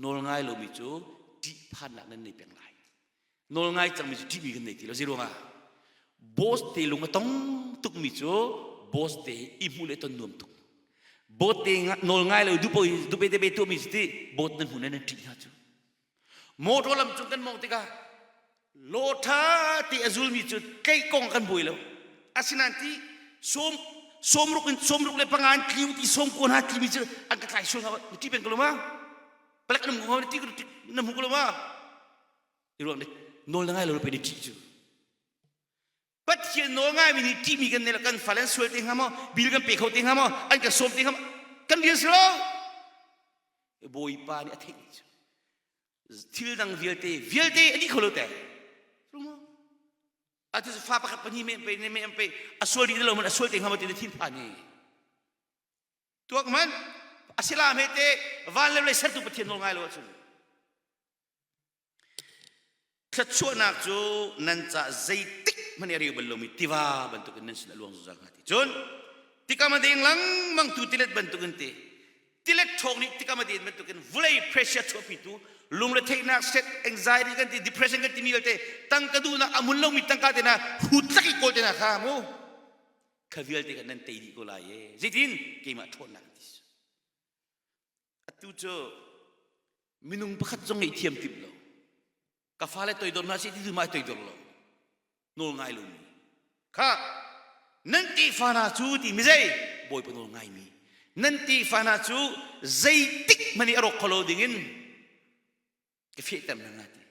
nawl ngai lomi cu ṭihphannak nan nei peng lai. Nawl ngai cangmi cu ṭihmi kan nei ti lo. Zeiruangah? Boss te lung a tong tukmi cu boss te i hmuh le ton nuam tuk. Boss te nawl ngai lo dupo dupe te be tuahmi cu ti boss nan hmu nan ṭih hna cu. Motor lam cung kan mong tikah law ṭha te a zulmi cu tleih kong kan buai lo. Asinain ti sawm sawmruk in sawmruk le panga in tliu ti sawm ko hna tlimi cu an ka tlai sual hna ti peng ko lo ma? Palek na hmu ko ti na hmu ko lo ma? I ruang nih nawl na ngai lo pe ni ṭih cu. Pathian nawl ngaimi nih ṭihmi kan nei lo kan fale an sual te hnga maw bil kan pe kho te hnga maw an kan sawm te hnga maw kan rian si lo. Bawipa nih a theih cu thil dang vialte vialte a dih kho lo te. Atu fa pakhat pahnih men pe ne men pe a sual dih lo man a sual te hnga maw ti na thin phan hi. Tuak man asila hme te van le lei sertu Pathian nawl ngai lo ahcun thluachuahnak cu nan ca zeitik hmanh i a reu bal lomi tiva bantukin nan sin a luang zungzal hnga ti cun tikam a deng lengmang tu tilet bantukin ti tilet ṭhawng nih tikam a den bantukin vulei pressure chuahpitu lungretheihnak stress anxiety kan ti depression kan timi vialte tangka duhnak a mun lomi tangka te na hut tlak i kawl te na kha mu kha vialte kha nan tei dih ko lai e zeitin keimah ṭhawnnak ti atu cu minung pakhat zong ngeih thiam tim lo ka fale toidor hna sih ti tu ma toidor lo nawl ngai lomi kha nan tefa hna cu ti mi zei bawipa nawl ngaimi nan tefa hna cu zeitik hmanh i a rawk kho lo dingin ka fehter hna nga ti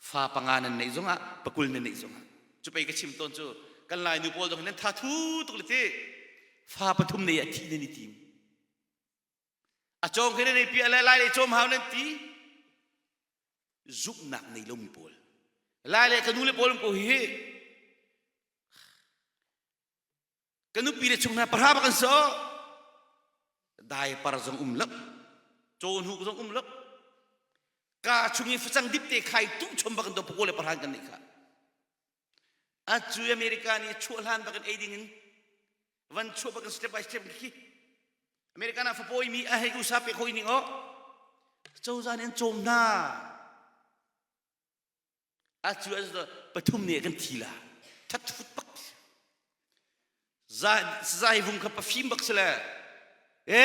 fa panga nan neih zongah pakul nan neih zongah cu pei ka chim tawn cu kan lai nu pawl zong nan tha thu tuk le ti fa pathum nei ah thi nan i tim a cawng khi nan piah le lai le cawm hau nan ti zumhnak nei lomi pawl lai le ka nu le pawl ko hi ka nupi le chung hna pahra bak an so dai par zong um lo caw hnu zong um lo ka chung i facang dip te khai tu chom bak in do pako le parhan kan nih kha a cu America nih chuah hlan bak in ei ding in van chuah bak in step by step khi America na fapawi mi a hei usa pe khoi ning o cozah nih an cawm hna a cu pathum nih kan thi la that fut bak zai vung kha pafim bak sile e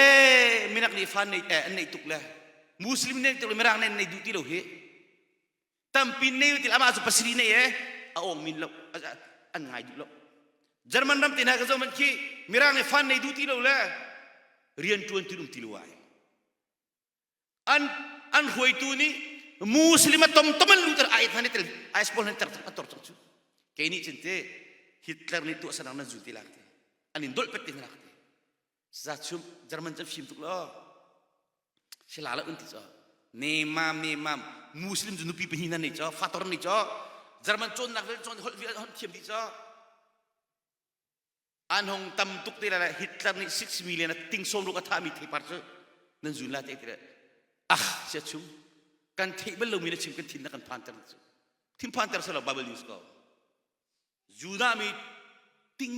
minak nih fan nei an nei tuk le muslim nei tuk le mirang nei nei duh ti lo hi tampi nei ti amah cu pasarih nei e a ong min lo an ngai duh lo German ram te hna ka zoh khi mirang nih fan nei duh ti lo le rian tuan ti um ti lo ai an an hruaitu nih muslim a tom tom an luter ai hna tel ai pawl nan ter a tor cang cu kei nih cun te Hitler nih tuah sanang nan zul ti lak te an in dolh pet te lak te za chum German cun fim tuk lo sila la un ti cho ne mam ne mam muslim cu nupi pahnih nan nei cho fator nei cho German cawnnak vel cawn holh vial holh thiam dih cho an hong tam tuk te la Hitler nih 6 million a ting som ruk a thahmi theipar cu nan zun la te te ah sia chung kan theih bal lomi na chim kan thin na kan phan ter cu thin phan ter selo Bible news ko Judah mi ting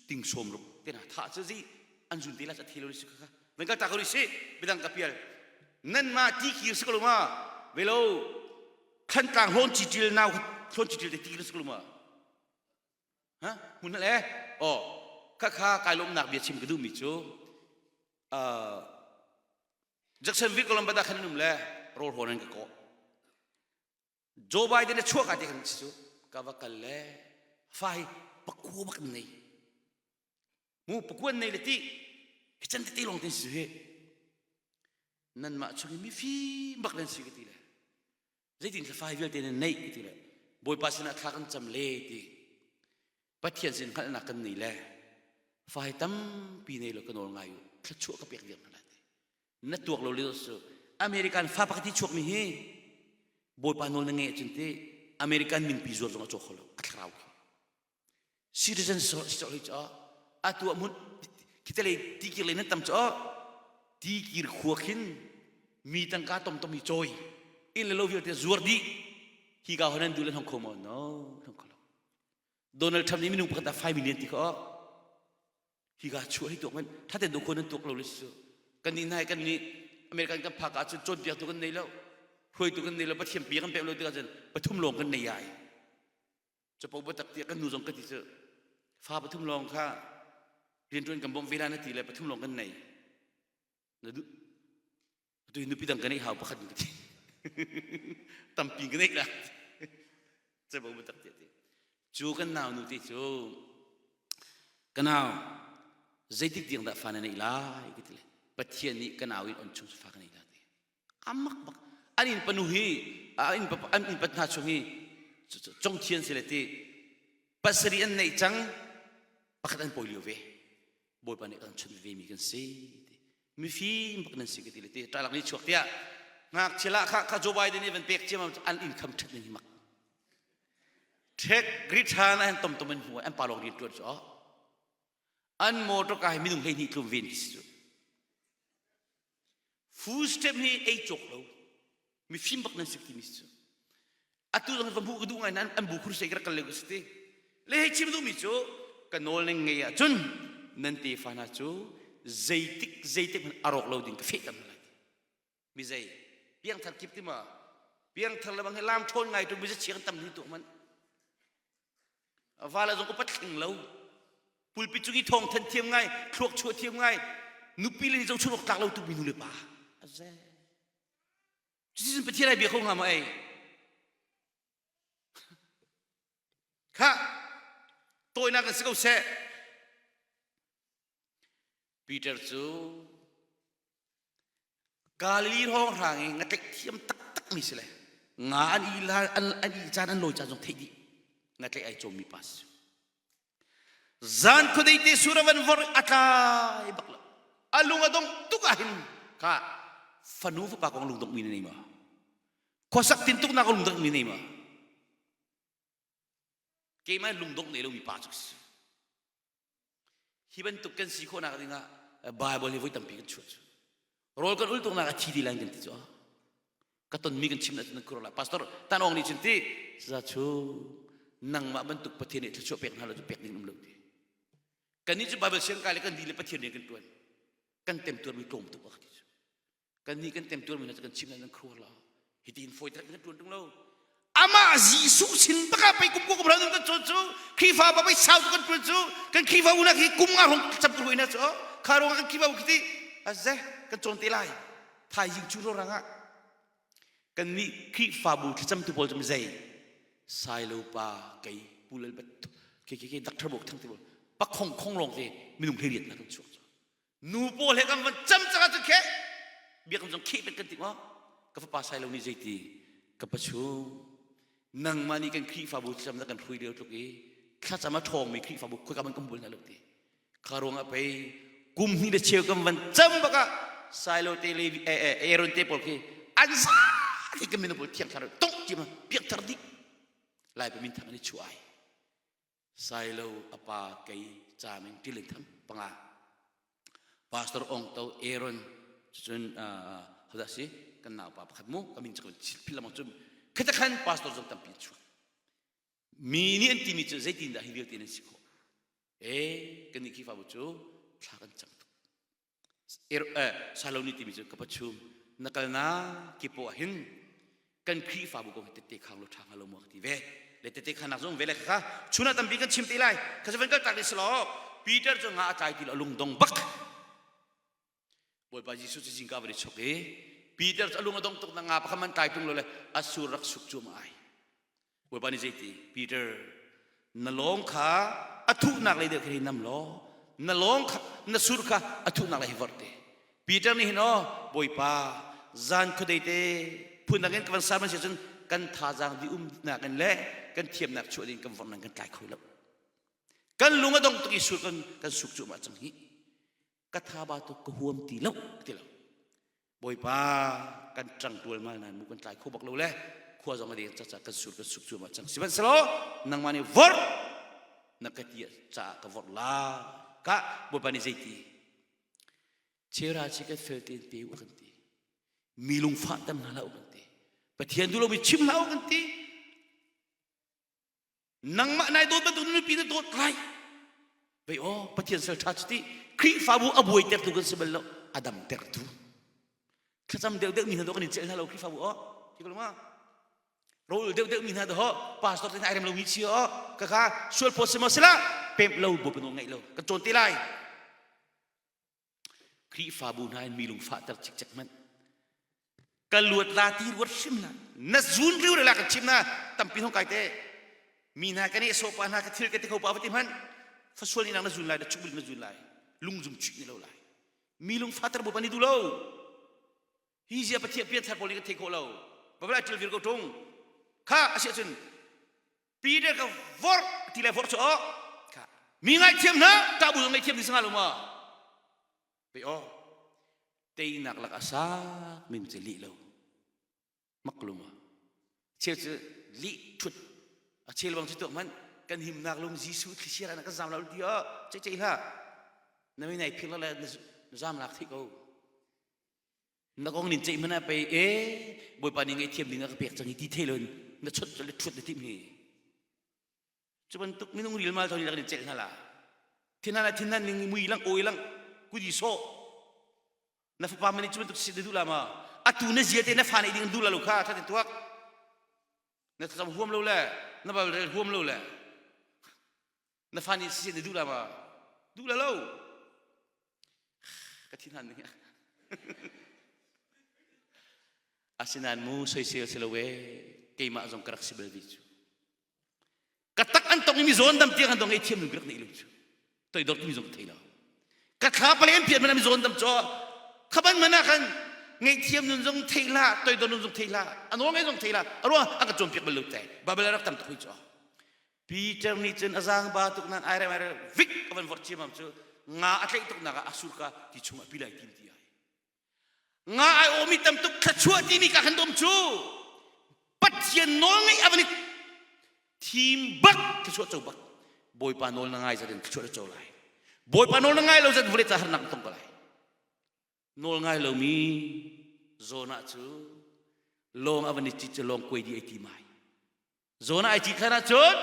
ting som ruk te na tha cu zi an zun te la cha thilo si kha ven kal ta ko si bidang ka pial nan ma ti kir si ko ma velo khan tlang hlawn chi til nau hlawn chi til te ti kir si ko ma ha mun le o kha kha kai lom nak bia chim ka duh mi cu Jacksonville Columbus da khan num le rol hon an ka ko Joe Biden a chuak ah ti kan si cu ka va kal le fa hi pakua bak an nei mu pakua an nei le ti hi can tete lawng ten si hi nanmah chung i mifim bak nan si ka ti le zeitin fa hi vialte nan neih ka ti le Bawipa sinah thla kan cam le ti Pathian sin hngalhnak kan nei le fa hi tampi nei lo ka nawl ngai u thluachuah ka pek viar hna lai ti na tuak lo lio cu American fa pakhat i chuakmi hi Bawipa nawl na ngeih ahcun ti American minpi zuar zong a caw kho lo a thlarau khi citizen si hi cu atu ah mun khitelei tikir lei nan tam cu tikir khua khin mi tangka tom tom hi cawi inn le lo vialte zuar dih hi ka hon an duh le hong kho maw no hong kho lo Donald Trump nih minung pakhat ah 5 million ti kha hi ka chuah hi tuak man thaten do khon an tuak lo le su kan ni nai kan ni American kan phak ah cun cawnpiak tu kan nei lo hruaitu kan nei lo pathian pi kan pek lo tikah cun pathum lawng kan nei ai capo batak tiah kan nu zong ka ti cu fa pathum lawng kha riantuan kan bawmh ve la na ti le pathum lawng kan nei na duh tu hi nupi dang ka neih hau pakhat ka ti tampi ka neih la capo batak tiah ti cu kan nau nu te cu ka nau zeitik tiang dah fa na neih lai ka ti le pathian nih ka nau in on chung fa ka neih la ti amak bak an in panu hi an in an in pat hna chung hi cong thian si le ti pasarih an neih cang pakhat an pawi lio ve bawipa nih kan chun ve mi kan si mifim bak nan si ka ti le ti ṭalak nih chuak tiah ngakchia lah kha kha Joe Biden nih van pek ciam an income ṭhat ning hi mak ṭhek return an tom tom an hmu an pa lawng rian ṭuan cu an motor ka hi minung 12 tlum ven ki si cu. Food stamp hi ei cawk lo. Mifim bak nan si timi cu. Atu zong va hmuh ka duh ngai nain an bu khur sei ka rak kal lio ka si ti. Le hei chim duhmi cu ka nawl nan ngei ahcun nan tefa hna cu zeitik zeitik hmanh a rawk lo ding ka fehter hna lai. Mi zei piangthar kip ti ma piangthar le bang hi lam ṭhawn ngai tu mi chia kan tam ni tu man. Vala zong upat thling lo. Pulpit cung i thawng than thiam ngai, thluak chuah thiam ngai, nupi le zohchun awk tlak lo tu mi nu le pa. Aze. Cuticun Pathian ai bia kho hnga maw ei? Kha tawinak in si ko seh. Peter cu Galilee hrawnghrang i ngatlaih thiam taktak mi si le nga an i la an, an i caan an lawi caan zong theih dih ngatlaih ai cawmmi pa si. Zan khuadei te sur a van vor a tlai bak lo. A lung a dong tuk ah hin kha fanu fapa kong lungdongh mi na nei ma? Khuasak tintuknak lungdongh mi nei ma? Keimah lungdongh nei lomi pa cu si. Hi bantuk kan si khawhnak dingah Bible hi voi tampi kan chuah cu. Rawl kan ul tuknak a thi ti lai kan ti cu. Ka tonmi kan chim na cun kur lai. Pastor tan ong nih cun ti za chu nangmah bantuk Pathian nih thluachuah pek hna lo cu pek ding um lo ti. Kannih cu Bible siang kai le kan di le Pathian nih kan tuan. Kan temtuarmi tlawm tuk a ti cu. Kannih kan temtuarmi hna cu kan chim nan khuar la. Hitin fawi tak kan tuan tung lo. Amah Jesuh sin baka pei kum kum ram kan chon cu Khrihfa ba pei sau kan tuan cu kan Khrihfa unak hi kum nga rong chap tu ina cu kha rong kan Khrihfa khiti aze kan chon te lai thaizing chu ro ranga kan nih Khrihfabu thlacam tu pawl cu zei sailo pa kei pu lal bat ke ke ke doctor bok thang te bol pakhong khong long te minung hlei na kan chuak cu Nu pawl he kan van cam cang ahcun khe biakam zong kheh pet kan ti maw? Ka fapa Sailo nih zeiti ka pachu nangmah nih kan Khrihfabu thlacam na kan hrui lio tluk i thlacam a ṭhawngmi Khrihfabu khoika man kan bul hna lo ti. Kha ruangah pei kum hnih le cheu kan van cam bakah Sailo te le Aaron te pawl khi an za ti kan mino pawl thiang thlarau tung ti ma piak thar dih lai pa min thang an i chuah ai Sailo a pa kei camin tilin tham panga Pastor Ong To Aaron cun hodah si kan nau pa pakhat mu ka min cakun phil lamang cu khata khan pastor zong tampi chuak mi nih an timi cu zeitin dah hi vialte nan si khawh e kan nih Khrihfabu cu thla kan cam tuk Saloni timi cu ka pachum na kalnak kipo ah hin kan Khrihfabu kong hi tette khang lo ṭha hnga lo maw ka ti ve le tette khanak zong ve le kha chun ah tampi kan chim te lai kha van kal tak selaw Peter cu nga a tlai ti lo lung dong bak Bawipa Jesuh cu zingka va chok i Peter cu a lung a dong tuk na nga pakhat man tlai tung lo le a sur rak suk cu ma ai Bawipa nih zeiti Peter na lawng kha a thuhnak lei deuh khi nam law na lawng kha na sur kha a thuhnak lei hi vorh te Peter nih hin aw Bawipa zan khuadei te phun in ka van sa man si cun kan thazaang di umnak in le kan thiamnak chuah ding kan vorh nan kan tlai kho lo kan lung a dong tuk i sur kan kan suk cu ma cang hi ka tha ba tuk ka huam ti lo ti lo Bawipa kan ṭang ṭualmal nain mu kan tlai kho bak lo le khua zong a deng caca kan sur kan suk cuahmah cang sihmanhsehlaw nangmah nih vorh na ka ti caah ka vorh la ka Bawipa nih zeiti chera chi kan fel tein pe u kan ti mi lungfah tam hna hlah u kan ti Pathian duh lomi chim hlah u kan ti Nangmah nai dawt bantuk nupi na dawt lai. Vei aw Pathian sal ṭha cu ti Khrihfabu a buai tertu kan si bal lo a dam tertu. Thlacam deuh deuh mi hna do kan in celh hna lo Khrihfabu aw. Ti ko ma? Rawl deuh deuh mi hna do pastor te hna ai rem lo mi chi aw ka kha sual phawt si maw sila pemh lo bu panu ngaih lo kan cawn te lai. Khrihfabu hna in mi lungfahter cikcek hmanh ka luat la ti ruat hrim la na zun riu la ka chim na tampi hong kai te mi hna ka nih sopa hna ka thil ka ti kho pa va ti hmanh fasual ni nang na zun lai na chukbil na zun lai lungzum chuih ni lo lai mi lungfahter bu pani du lo hi zia pathian pianthar pawl nih kan thei khawh lo babala ṭil vir ko ṭung kha asi ahcun Peter ka vorh ti le vorh cu aw mi ngaithiam hna ka bu ngaithiam ni sanga lo ma pe aw teinak lak asak min cu lih lo mak lu ma cheu cu lih thut a chel bang cu tuak man kan himnak lung Jesuh thli na kan zam lo ti aw cei cei hlah na mi nai phir la le na zam lak thei ko. Na kong nin ceih hmanh ah pei e Bawipa nih ngaihthiam ding a ka pek cang hi ti thei loin na chawnh le ṭhuat na timh hi. Cu bantuk minung rilmal thawng in celh hna la. Thin hna thin hna ning mui lang awi lang kudi sawh. Na fapa mani cu bantuk si na duh la ma? Atu na zia te na fa nih ding duh la lo kha thatin tuak. Na thlacam huam lo le na bal rel huam lo le na fa nih si na duh la ma? Duh la lo. Ka thin han ning. Asinain mu soisel si lo e keimah zong ka rak si bal ve cu. Ka tak an tong i mi zawn dam tiang an dong ei thiam nu rak nei lo cu. Toidor timi zong ka thei lo. Ka thla pale an pian mana mi zawn dam cho khaban mana khan ngaihthiam nun zong thei la toidor nun zong thei la a nawl ngai zong thei la a ruang a ka cawnpiak bal lo te Bible rak tam tuk hui cho Peter nih cun a zaang ba tuk nan ai rem ai rem vik a van vorh ciamam cu nga a tlaih tuk nak ah a sur ka ti chung ah pilai tim ti ai nga ai awmi tam tuk thluachuah timi ka kan dom cu Pathian nawl ngeih a van i thim bak thluachuah co bak Bawipa nawl na ngai zat in thluachuah na co lai Bawipa nawl na ngai lo zat vawlei ca harnak na tong ko lai nawl ngai lomi zawn ah cu lawng a van i cit cu lawng kuai di ai ti mai zawn ah ai cit hlan ah cun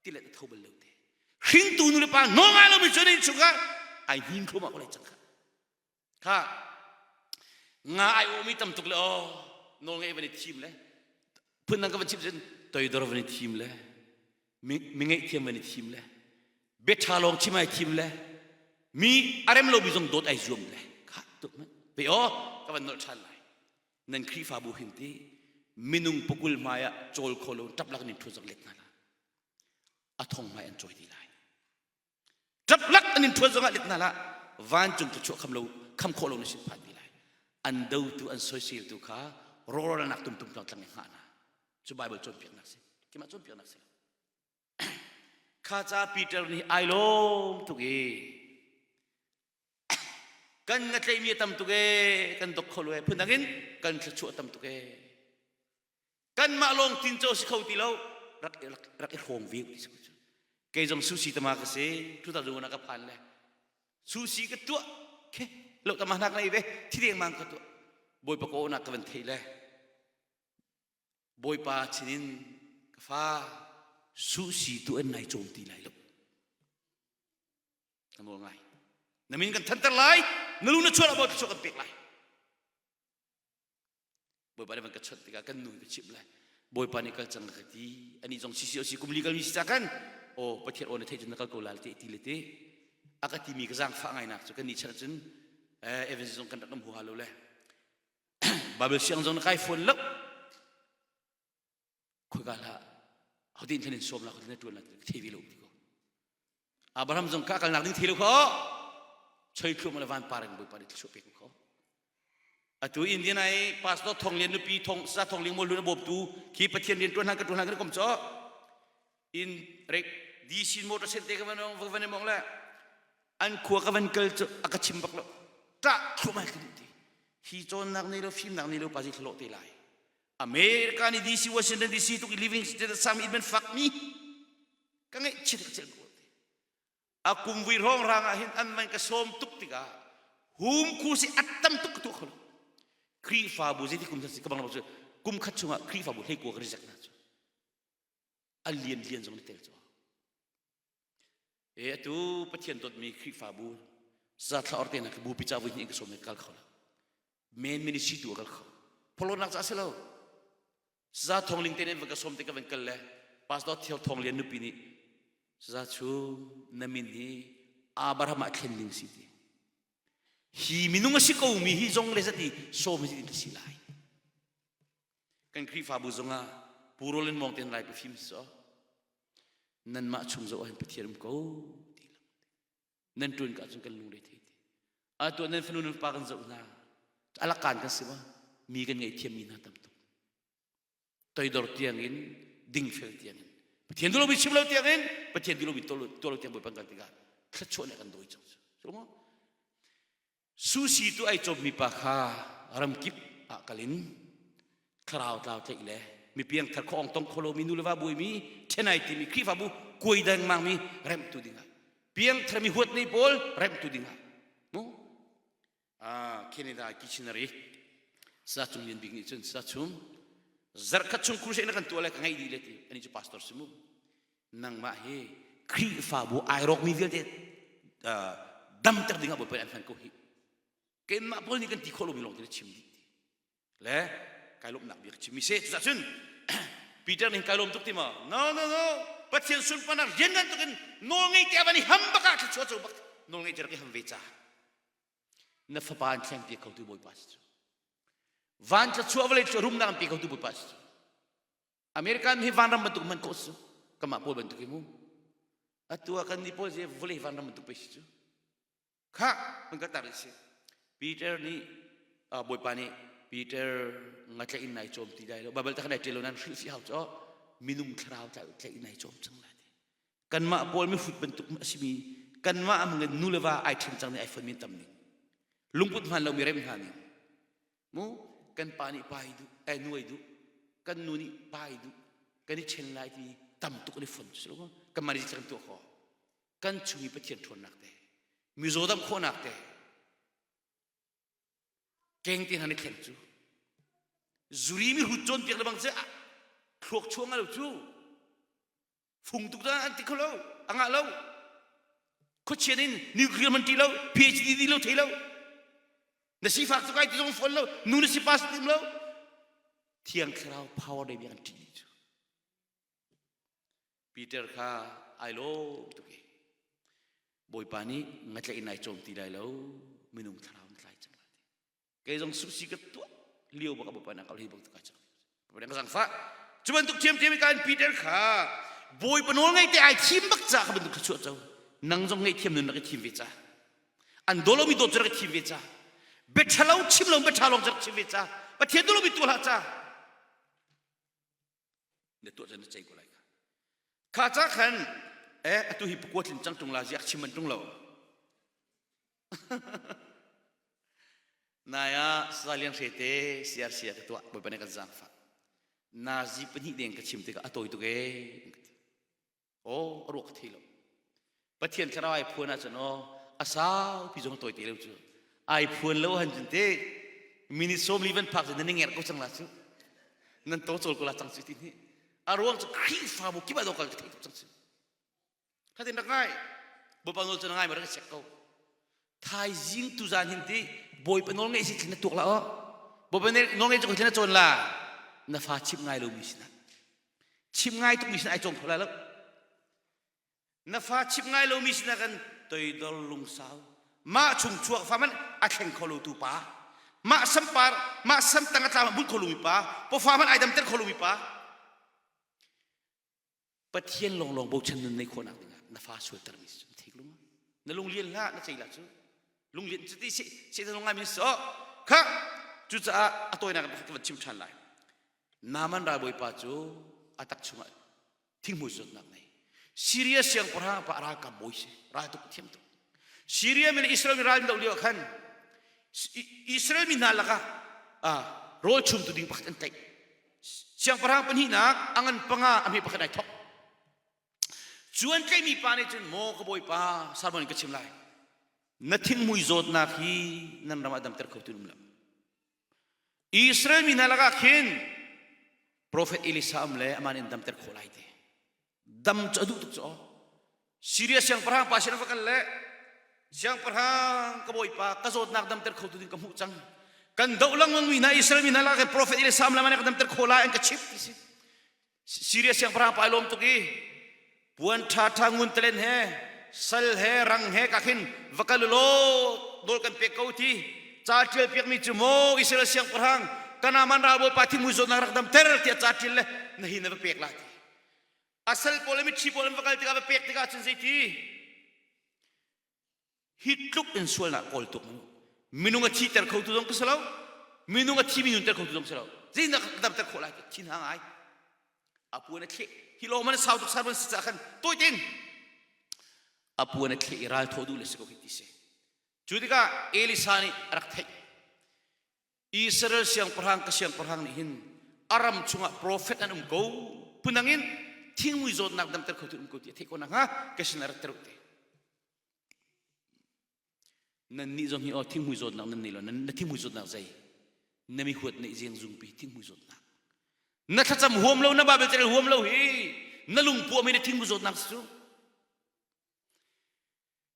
tilet a tho bal lo te hringtu nu le pa nawl ngai lomi cu in chungah ai hnin thluahmah ko lai cang kha Kha nga ai awmi tam tuk le aw nawl ngei van i thim le phundang ka van chim cun toidor van i thim le mi ngaihthiam van i thim le biaṭha lawng chim ai thim le mi a rem lomi zong dawt ai zuam le kha tuk man pe aw ka van nolh ṭhan lai nan Khrihfabu hin ti minung pakul hmai ah cawl kho lo ṭap lak nin ṭhu zak let hna la a thong hmai an cawi ti lai Ṭaplak an in ṭhuat zongah let hna hlah. Vancung thluachuah kham lo kham khawh lo na sin phan ti lai. An dotu an soiseltu kha rawlralnak tumtum tlang tlang in hngah hna. Cu Bible cawnpiaknak si. Keimah cawnpiaknak si. Kha ca Peter nih ai lawm tuk i kan nga tleimi a tam tuk e kan dok kho lo e phundang in kan thluachuah tam tuk e kanmah lawng tinco si kho ti lo rak rak rak i hrawm ve ti si cu kei zong sushi tama ka si 2001 ah ka phan le sushi ka tuah khe lo tama hnak nei ve thi deng mang ka tuah bawipa ko nak ka van thei le bawipa chinin ka fa sushi tu an nai chom ti lai lo ka nawl ngai na min kan thanter lai na lu na chuah la bawi kan pek lai Bawipa nih van ka chawnh tikah kan nu ka chimh lai Bawipa nih kal cang ka ti ani zong sisi osi kum li kal mi si ca kan aw Pathian aw na theih cun na kal ko lai te ti le te a ka timi ka zaangfah ngai nak cu kan nih chan cun Evans zong kan rak um huha lo le Bible siang zong na kai fawn lo khoika hlah hotin thlan in sawm la khotin na tuan la thei ve lo ti ko Abraham zong ka kalnak ding thei lo kho choi thluam le van par in bawipa nih thluachuah pek kho atu Indian ai pastor thong lian nupi thong sa thong ling mo lu na bawptu khi pathian rian tuan hlan ka tuan hlan kan kom cho in rek DC motor sen te ka van van mong le an khua ka van kal cu a ka chim bak lo ta thluam ai ka ti hi cawnnak nei lo fimnak nei lo pa zi thlo te lai America nih DC Washington DC tuk i living state sang mi man fak mi ka ngeih chit ka cel ko a kum vui rong rang ah hin an man ka sawm tuk tikah hum khu si attam tuk ka tuah kho lo Khrihfabu zeiti kum si ka bang lo cu kum khat chungah Khrihfabu hlei kua ka reject na cu a lian lian zong ni tel cu E atu Pathian dawtmi Khrihfabu zathla or te na bu pi ca vui hnih ka sawm kal kho lo. Main ministry tu kal kho. Pholonak ca si lo. Za thong ling te nen va ka sawm te ka van kal le pastor Theo Thong Lian nupi nih za chu na min hi Abraham ah thlen ding si ti. Hi minung a si ko mi hi zong le zati sawm hi ti si lai. Kan Khrihfabu zongah Pu Roland Mong ten lai pafim so nanmah chung zoh ahhin Pathian um ko ti lang nan ṭuan ka ahcun kan lungre thei ti atu nan fanu nan pa kan zoh hna alakan kan si ma mi kan ngaihthiam mi hna tam tuk toidor tiang in dingfel tiang in Pathian duh lomi chim lo tiang in Pathian duh lomi tuah lo tiang Bawipa kan tikah thluachuah nih kan dawi cang cu Susi tu ai cawmmi pa kha ramkip ah kal in thlarau tlau tlaih le mi piangthar kho ong tong kho lomi nu le va buaimi ṭhenai timi Khrihfabu kuai dengmang mi remhtu dingah piangthar mi huat nei pawl remhtu dingah mu. Canada Kitchener i Sa Cung Lian Bik nih cun Sa Chum zarhkhat chung crusade na kan tuah le ka ngaih dih le ti ani cu pastor si mu nangmah hi Khrihfabu ai rawkmi vialte damter ding ah Bawipa an hman ko hi keimah pawl nih kan ti khawh lomi lawng te na chim dih ti le kai lawmhnak bia ka chimmi si cucah cun Peter nih kai lawm tuk ti ma no no no Pathian sunparnak rian ngan tuk in nawl ngei te van i ham bak ah thluachuah co bak nawl ngei te rak i ham ve ca na fapa an thleng piak khotu Bawipa si cu van thluachuah vawlei rumnak an pe khotu Bawipa si cu American hi vanram bantuk hman khawh si cu kamah pawl bantuk hi mu atu ah kan nih pawl zi vawlei vanram bantuk pe si cu kha man ka tar si Peter nih Bawipa nih Peter ngatlaih in nai cawm ti lai lo Bible ta khan ai ṭial lo nan hrilh fi hau cu minung thlarau tlaih in nai cawm cang lai ti kanmah pawl mihrut bantuk a simi kanmah amang nu le va ai ṭhen cang nih ai fon min tam ning lungput hman lomi rem hna ning mu kan pa nih pa i duh eh nu ai duh kan nu nih pa i duh kan i ṭhen lai ti tam tuk an i fon cu lo kanmah nih kan tuah khawh kan chung i Pathian ṭhawnnak te mizaw dam khawhnak te keng te hna nih thlen cu zuri mi hrut cawnpiak le bang cu thluak chuang lo cu fung tuk dah an ti kho lo a ngah lo khuachian in nuclear man ti lo PhD di lo thei lo na sifak cu kai ti zong fawn lo nu na si pass tim lo thiang thlarau power dei bia kan ṭih cu Peter kha ai lawm tuk i Bawipa nih ngatlaih in ai cawm ti lai lo minung thlarau na tlai cang lai ti. Kei zong susi ka tuah lio bak Bawipa nih a hi bak ka cang. Bawipa nih ka zangfah. Cu bantuk ṭhiamṭhiam in Peter kha Bawipa nawl ngei te ai thim bak ca kha bantuk thluachuah co. Nang zong ngaihthiam nun rak i thim ve ca. An daw lomi dawt cu rak i thim ve ca. Bia ṭhalo chim lo bia ṭha lawng cu rak chim ve ca. Pathian duh lomi tuah hlah ca. Na tuah cun na cei ko lai kha. Kha ca khan eh atu hi pakua tlin cang ṭung la ziak chim an ṭung lo. Nai ah Salian Hre te CRC ah ka tuah Bawipa nih kan zaangfah. Nazi pahnih deng ka chim tikah a tawi tuk ee. Aw a ruak ka thei lo. Pathian thlarau ai phuan ahcun aw a saupi zong tawi te lo cu. Ai phuan lo han cun te minute 40 van phak cu nan i ngerh ko cang la cu. Nan to cawl ko la cang cu ti ni. A ruang cu Khrihfabu kip ah kal ka thei tuk cang cu. Khatin rak ngai. Bawipa nawl cu na ngai ma rak i check ko. Thaizing tu zan hin ti Bawipa nawl ngeih si thlin na tuak la aw. Bawipa nawl ngeih cu thlin na cawn la. Na fa chim ngai lomi sinah. Chim ngai tukmi sinah ai cawng kho lai lo. Na fa chim ngai lomi sinah kan toidor lungsau. Mah chung chuak fa man a thleng kho lo tu pa. Mah sampar, mah samtang a tlam a bunh kho lomi pa. Pawfa man ai damter kho lomi pa. Pathian lawnglawng bochan nun nei khawhnak dingah na fa sualtermi si cu thik lung na lunglian hlah na ceih lah cu lunglian cu ti si satan ngai mi so kha cucaah a tawinak pakhat ka van chim ṭhan lai Naaman ralbawipa cu a tak chungah thinghmui zawtnak nei Syria siangpahrang pa ralkap bawi si raltuk thiam tuk Syria mi le Israel mi ral doh lio ah khan Israel mi hna lakah rawl chumtu ding pakhat an tlaih Siangpahrang pahnihnak a ngan panga a hme pakhat ai thok. Cu an tlaihmi pa nih cun maw ka bawipa sermon in ka chim lai. Na thinghmui zawtnak hi nan ram ah damter kho tu um lo. Israel mi hna lakah khin Prophet Elisa um le amah nih an damter khawh lai ti. Dam cu a duh tuk cu aw. Syria siangpahrang pa sin a va kal le siangpahrang ka bawipa ka zawtnak damter kho tu ding ka hmuh cang kan doh lengmang mi hna Israel mi hna lak profet Elisa lam ka damter kho lai an ka chip ti si Syria siangpahrang pa ai lawm tuk i puan ṭha ṭha ngun talen he sal he rang he ka khin va kal law nawl kan pek ko ti ca ṭial piakmi cu maw Israel siangpahrang kanaman ralbawipa thimui zawtnak rak damter tiah ca ṭial le na hi na va pek lai ti A sal pawl le mithi pawl an va kal tikah va pek tikah cun zeiti hi tluk in sualnak kawl tuk minung a thiter kho tu zong ka si lo minung a thimi nunter kho tu zong si lo zeinak ka damter khawh lai thin ha ngai a puan a thleh hi lawng man sau tuk sarvan si ca khan tawi tin a puan a thleh i ral thaw duh le si ko khi ti si cu tikah Elisa nih a rak theih Israel siangpahrang ka siangpahrang nih hin a ram chungah profet an um ko phundang in thingmui zawtnak damter khotu um ko ti a theih ko nakhnga ka sin ah rat ter u te. Nan nih zong hi aw thinghmui zawtnak nan nei lo. Na thinghmui zawtnak zei? Na mi huat neih ziang zungpi thinghmui zawtnak. Na thlacam huam lo, na Bible carel huam lo hi na lungpuam hi na thinghmui zawtnak si cu.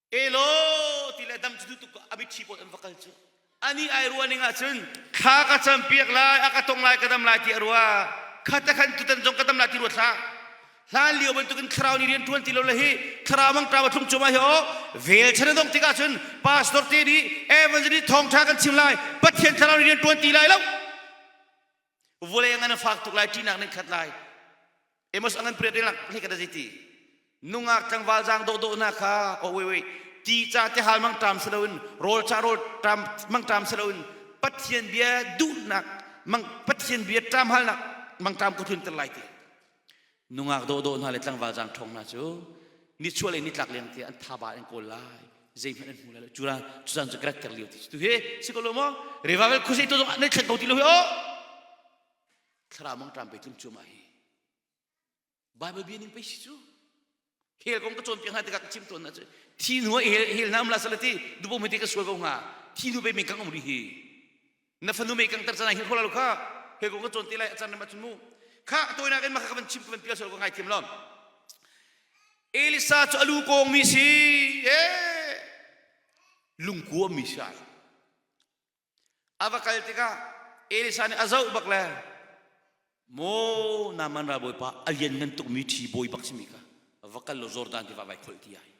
Elo ti le dam cu duh tuk a mitthi pawl an va kal cu. Ani ai ruah ning ahcun thla ka cam piak lai, a ka tong lai, ka dam lai ti a ruah. Khat a khan tutan zong ka dam lai ti ruat hlah. Hlan lio bantukin thlarau nih rian ṭuan ti lo le hi thlarau mangṭam a thlung cuahmah hi aw vel chan a dongh tikah cun pastor te nih evangelist thawngṭha kan chim lai Pathian thlarau nih rian ṭuan ti lai lo vulei ngan a fak tuk lai ṭihnak nih khat lai Amos angan priat lak hlei ka da ti nungak tlangval zaang dawh dawh hna kha oh wait wait ti ca te hal mangṭam si loin rawl ca rawl ṭam mangṭam si loin Pathian bia duhnak mang Pathian bia ṭam halnak mangṭam ko tlun ter lai ti nungak dawh dawh hna le tlangval zaang ṭhawng hna cu nichuah le nitlak leng ti an thaba an kawl lai zeihmanh an hmu lai lo cu cu caan cu karakter lio ti tu hi si ko lo maw revival khusei to zong nei thlen ko ti lo hi o thlarau mangṭam pe tlung cuahmah hi Bible bia ning pei si cu hel kong ka cawnpiak hna tikah ka chim tawn na cu thi hnu ah hel hel na um la salati dubo me te ka sual ko hnga thi hnu pe me kang um ri hi na fanu me kang tar cana hil khola lo kha hel kong ka cawn te lai a can ma chun mu kha toinak in ma kha ka van chim ka van pial sual ko ngai thiam lom Elisa cu alu kong mi si e lungkua mi si ai A va kal tikah Elisa nih a zoh bak le maw Naaman ralbawipa a lianngan tukmi ṭhi bawi bak simi kha va kal law Jordan tiva vai kholh ti ai.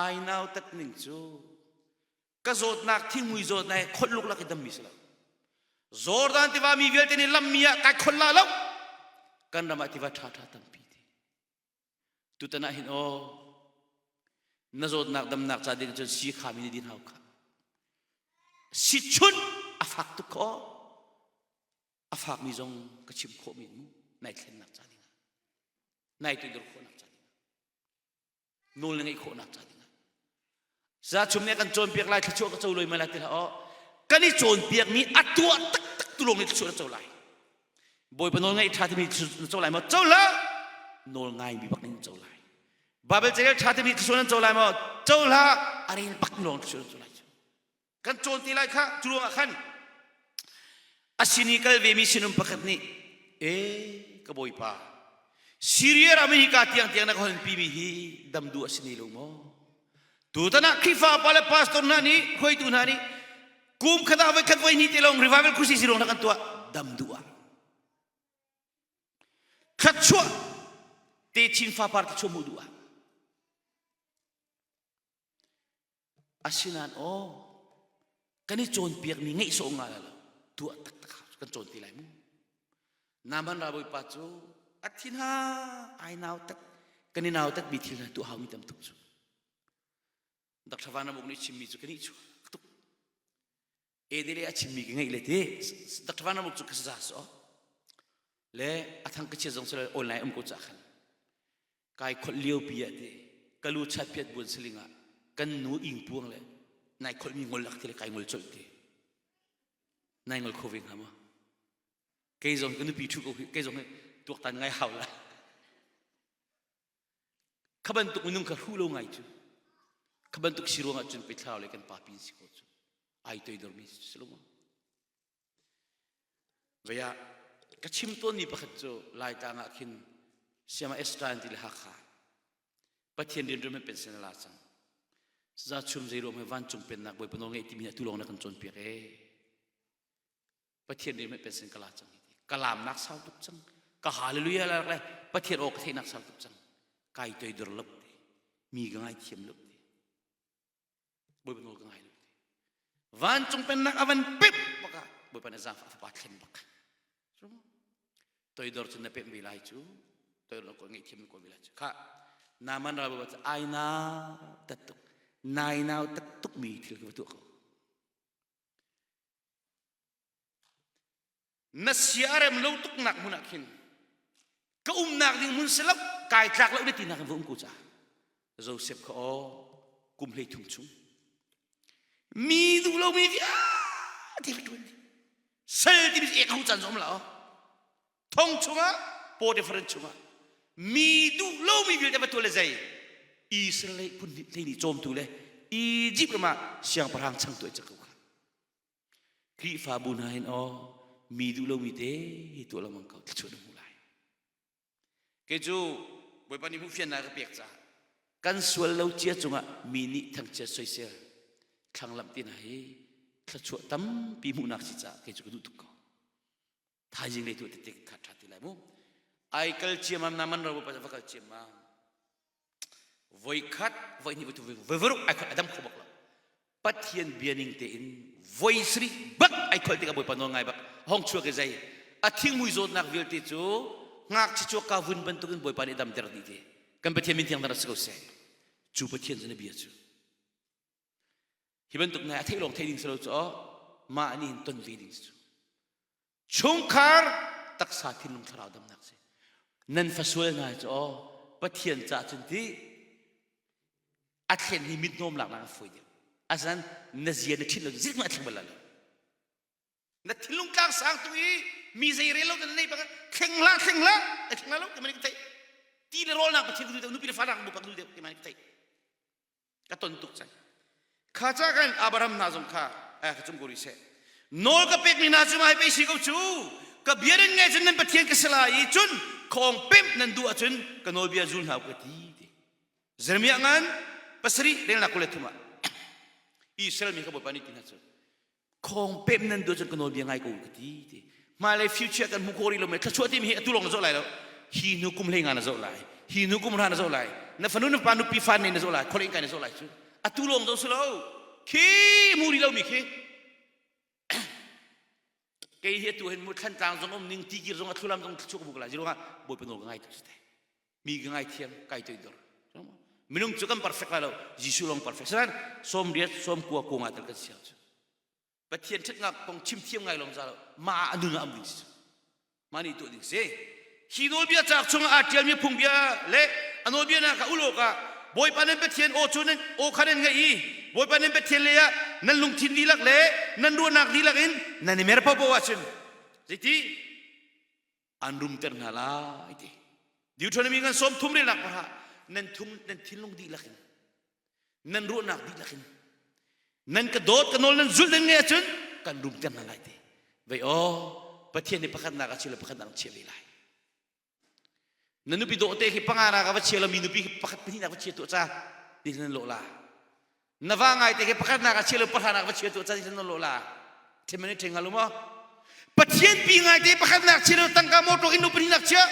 Ai nautat ning cu ka zawtnak thingmui zawtnak he kholh luklak i dammi si lo. Jordan tiva mi vialte nih lammi ah kai kholh la lo. Kan ram ah tiva ṭhaṭha tampi ti. Tutan ah hin aw na zawtnak damnak ca ding cun si khami na din hau kha. Si chun a fak tuk kho. A fakmi zong ka chim khawh mi mu nai thlennak ca ding ah. Nai tuidor khawhnak ca ding ah. Nawl na ngeih khawhnak ca ding ah. Za chum nih kan cawnpiak lai thluachuah ka co loi mai lai ti hlah aw. Kan i cawnpiakmi a tuah taktak tu lawng nih thluachuah na co lai. Bawipa nawl ngaih ṭha timi na co lai maw? Co hlah! Nawl ngaimi bak in co lai. Bible carel ṭha timi thluachuah nan co lai maw? Co hlah! A rel bak lawng thluachuah nan co lai. Kan cawn ti lai kha cu ruangah khan a sin i kal vemi sinum pakhat nih e ka bawipa Syria ram hi ka tiang tiang na ka hon pimi hi dam duh a si ne lo maw tutan ah Khrihfa pa le pastor hna nih hruaitu hna nih kum khat ah voi khat voi hnih te lawng revival khusi si lawng kan tuah dam duh ah thluachuah te chin fa par te chuah mu duh ah Asinain aw kan i cawnpiakmi ngeih sawh nga lo tuah taktak hau kan cawn ti lai mu. Naaman ralbawipa cu a thin ha ai nau tak kan i nau tak mi thil hna tuah hau mi tam tuk cu. Dr. Van Amuk nih chimmi cu kan i chuak tuk. Edele a chimmi ka ngeih le ti Dr. Van Amuk cu ka saza so le a thang ka chia zong sila online um ko ca khan kai kholh lio pi ah ti ka lu chat piat buan siling ah kan nu ing puang le nai kholh mi ngol lak ti le kai ngol colh ti nai ngol kho ve hnga maw kei zong ka nupi thu ko kei zong tuaktan ngai hau la kha bantuk minung kha hru lo ngai cu kha bantuk si ruangah cun pe thlarau le kan pa pin si ko cu ai toidor mi si lo maw Vei ah ka chim tawnmi pakhat cu Laitlang ah khin Siama Esther an ti le Hakha Pathian rian ṭuan pension a la cang. Za chum zei ruang he vancung pennak Bawipa nawl ngeih timi atu lawng na kan cawnpiak ee. Pathian rian pension ka la cang ti. Ka lamnak sau tuk cang. Ka hallelujah la le Pathian aw ka theihnak sau tuk cang. Kai toidor lo ti. Mi ka ngai thiam lo ti. Bawipa nawl ka ngai lo ti. Vancung pennak a van pep bak ah Bawipa nih zaangfah fapa thlen bak. Toidor cun na pemh ve lai cu. Toidor ko ngaihthiam ko ve lai cu. Kha Naaman ral Bawipa cu ai na tat tuk. Nai nau tat tuk mi thil ka va tuah ko. Na sia a rem lo tuknak hmun ah khin ka umnak ding hmun si lo kai tlak lo na tinak in va um ko ca Joseph kha aw kum hlei thum chung mi duh lomi vialte va ṭuan dih sal timi ek ho caan zong la thong chungah Potiphar chungah mi duh lomi vialte va ṭuan le zei Israel phun hlei nih cawmtu le Egypt ram ah siangpahrang changtu ai cang ko kha. Khrihfabu hna hin aw mi duh lomi te hi tuah lengmang ko thluachuah na hmu lai. Kei cu Bawipa nih hmuhfiannak ka pek caah kan sual lo cia cungah mi nih thangchiat soisel thlanglamh ti hna hi thluachuah tampi hmuhnak si caah kei cu ka duh tuk ko. Thaizing lei tu tete kha ṭha ti lai mu. Ai kal ciamam na man ro pa va kal ciammam. Voi khat, voi hnih, voi thum, voi voi ruk ai khat a dam kho bak lo. Pathian bia ning tein voi sarih bak ai kholh tikah Bawipa nawl ngai bak hong chuak i zei a thingmui zawtnak vialte cu ngakchia chuak ka vun bantukin Bawipa nih damter dih ti kan Pathian min thiang rak si ko seh cu Pathian cu na bia cu hi bantuk nai a theih lawng theih ding si lo cu mah nih hin ton ve ding si cu chungkhar taksa thinlung thlarau damnak si nan fasual hna cu aw Pathian ca cun ti a thlen hi mithnawm laknak a fawi deuh asinain na zia na ṭhit lo zit a thleng bal lo na thinlung tlang sang tu i mi zei rel lo na nei bang thleng hlah thleng hlah a thleng lo ti man ka theih ti le rawl nak pathian ka duh deuh nupi le fa nak bu ka duh deuh ti man ka theih ka ton tuk cang kha ca kan Abraham hna zong kha eh ka cung ko rih seh nawl ka pekmi hna cu mai pei si ko cu ka bia nan ngai cun nan pathian ka si lai i cun khawng pemh nan duh ahcun ka nawlbia zul hna u ka ti ti Jeremiah ngan pasarih relnak 23 ah Israel mi kha Bawipa nih ti hna cu khawng pem nan duh cun ka nawlbia ngai ko ka ti ti hmailei future kan hmu khawh rih lo me thluachuah timi hi atu lawng na zoh lai lo hi hnu kum hlei nga na zoh lai hi hnu kum hra na zoh lai na fanu na pa nupi fa ne na zoh lai khualeng kai na zoh lai cu atu lawng zoh si lo khi hmu rih lo mi khi kei hi atu hin mu thlantlang zong um ning tikir zong a thlulam zong thluchuk buk lai ziruangah bawipa nawl ka ngai tuk si te mi ka ngai thiam kai toi dor minung cu kan perfect lai lo Jesuh lawng perfect sanan 80 90 ko nga tel kan siang cu Pathian ṭhatnak kong chim thiam ngai lawng za lo mah a nun ah am ding si mah nih tuah ding si hi nawlbia cauk chungah aa ṭialmi phungbia le a nawlbia hna kha ulh awkah Bawipa nan Pathian aw cu nan aw kha nan ngaih i Bawipa nan Pathian lei ah nan lungthin dihlak le nan ruahnak dihlak in nan i mer paohpaoh ahcun zeiti an rumter hna lai ti Deuteronomy ngan 30 relnak parha nan thung nan thinlung dihlak in nan ruahnak dihlak in nan ka dawt ka nawl nan zulh nan ngeih ahcun kan rumter hna lai ti vei aw Pathian nih pakhatnak a chim le pakhatnak a chiah ve lai na nupi dawh te khi panga nak va chia lo mi nupi khi pakhat pahnih nak va chia tuah ca ti nan lawh la na va ngai te khi pakhat nak a chia lo pahra nak va chia tuah ca ti nan lawh la then mani theng halu maw Pathian pi ngai te pakhat nak chia lo tangka motor in nu pahnih nak chia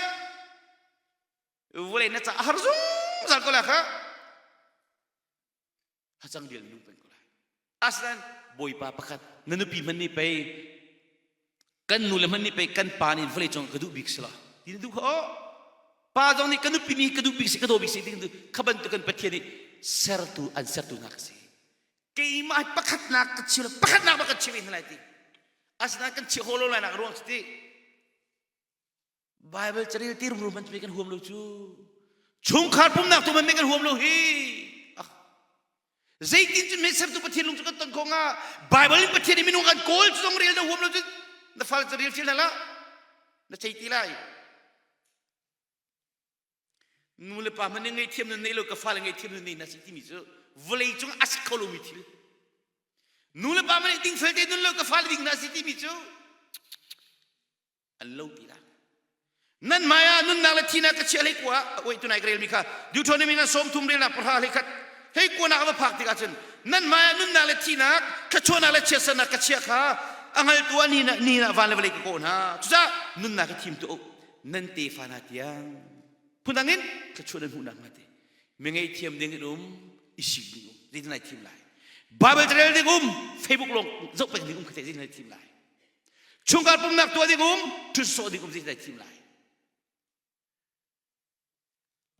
vawlei na ca a har zungzal ko la kha hacang rial minung peng ko lai asinain bawipa pakhat na nupi hman nih pei kan nu le hman nih pei kan pa nih vawlei cung ka duh bik si lo ti na duh kha aw pa zong nih ka nupi nih ka duh bik si ka daw bik si ti kha bantuk kan pathian nih sertu an sertu hna ka si keimah pakhatnak ka chim pakhatnak ba ka chim in lai ti asinain kan chih holo lai nak ruang ti Bible carel ti rumrum man kan huam lo cu chungkhar pumnak tu man kan huam lo hi zeitin cun mei sertu Pathian lung cu kan ton kho nga Bible in Pathian in minung kan kawl cu zong rel na huam lo cu na fal carel fil hna la na chei ti lai nu le pa hmanh ngei thiam nan nei lo ka fale ngei thiam nan nei na si timi cu vawlei cung a si kho lomi thil nu le pa hmanh ding fel te nun lo ka fale ding na si timi cu an lo ti la nan hmai ah nunnak le thihnak ka chiah hlei kua oi tunai ka relmi kha Deuteronomy ngan 30 relnak pahra hlei khat hei kuanak a va phak tikah cun nan hmai ah nunnak le thihnak thluachuahnak le chiatsernak ka chiah kha a hngaltu ah ni na ni na van le vawlei ka kawh hna cucaah nunnak hi thim tu nan tefa hna tiang phundang in thluachuah nan hmuhnak hnga te mi ngeihthiam ding in um i sik ding um zeitin lai thim lai Bible rel ding um Facebook lawng zoh peng ding um kha zeitin lai thim lai Chungkhar pumnak tuah ding um, ṭhut sawh ding um zei dai thim lai.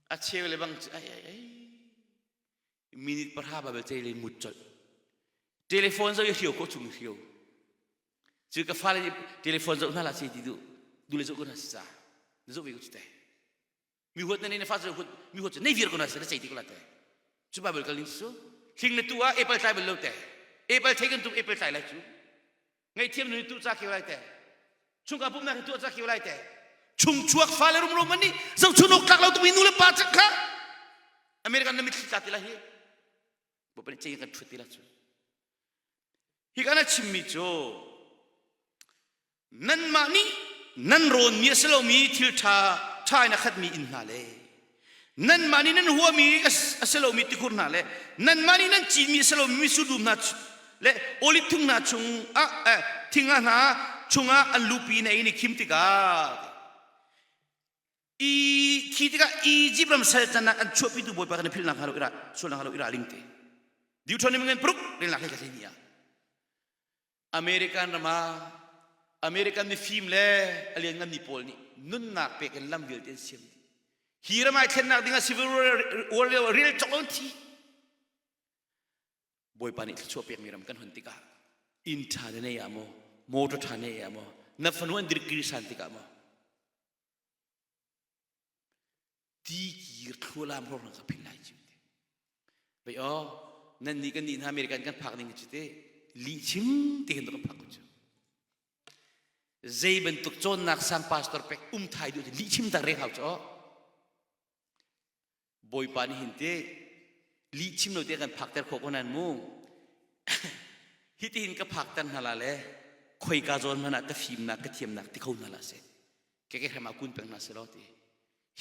A cheu le bang ai ai ai minute pahra ba bel le mut colh. Telephone zo i hrio ko chung hrio. Cu ka fale nih telephone zoh hna la si ti du du le zoh ko hna si ca. Na zoh ve ko cu te. Mi huat na nei na fa cu huat mi huat cu nei vir ko na si na cei ti ko la te. Cu Bible kal ning cu hling na tu ah apple tlai bal lo te. Apple thei kan tum apple tlai lai cu. Ngaihthiam nu tu ca kio lai te chungka pumnak hi tuah ca kio lai te chung chuak fale rumro man nih zohchun awk tlak lo tuk mi nu le pa cak kha American na mitthli tla ti lai hi. Bawipa nih cei kan ṭhut ti la cu. Hi kan a chimmi cu nanmah nih nan rawnmi a si lomi thil ṭha ṭha in a khatmi inn hna le nanmah nih nan huami a si lomi tikhur hna le nanmah nih nan cinmi a si lomi mitsur dum hna le oliv thing hna chung ah eh, thing ah hna chungah an lupi na in i khim tikah I khi tikah Egypt ram sal cannak an chuahpitu Bawipa kan i philhnak hnga lo ira sualnak hnga lo ira ling te. Deuteronomy ngan paruk relnak hlei ka ni ah American ram ah American mifim le a liannganmi pawl nih nunnak pek in lam vialte an siam dih. Hi ram ai thlennak ding ah civil war lio ril cok lo thi. Bawipa nih thluachuah pekmi ram kan hon tikah inn ṭha na nei ah maw motor ṭha nei ah maw na fanu an dirkiri san tikah maw ti kir thlualam hrawng ka phin lai cu te vei aw nan nih kan nih hna American kan phak ning cu te lih chim te hin kan phak ko cu zei bantuk cawnnak sang pastor pek um thai duh lih chim tak reng hau cu Bawipa nih hin te lih chim lo te kan phakter khawh ko nan mu hitihin ka phakter hna la le khoika zawn hmanh ah ka fimnak ka thiamnak ti kho hna la se ke ke hrem ah kun peng hna se lo ti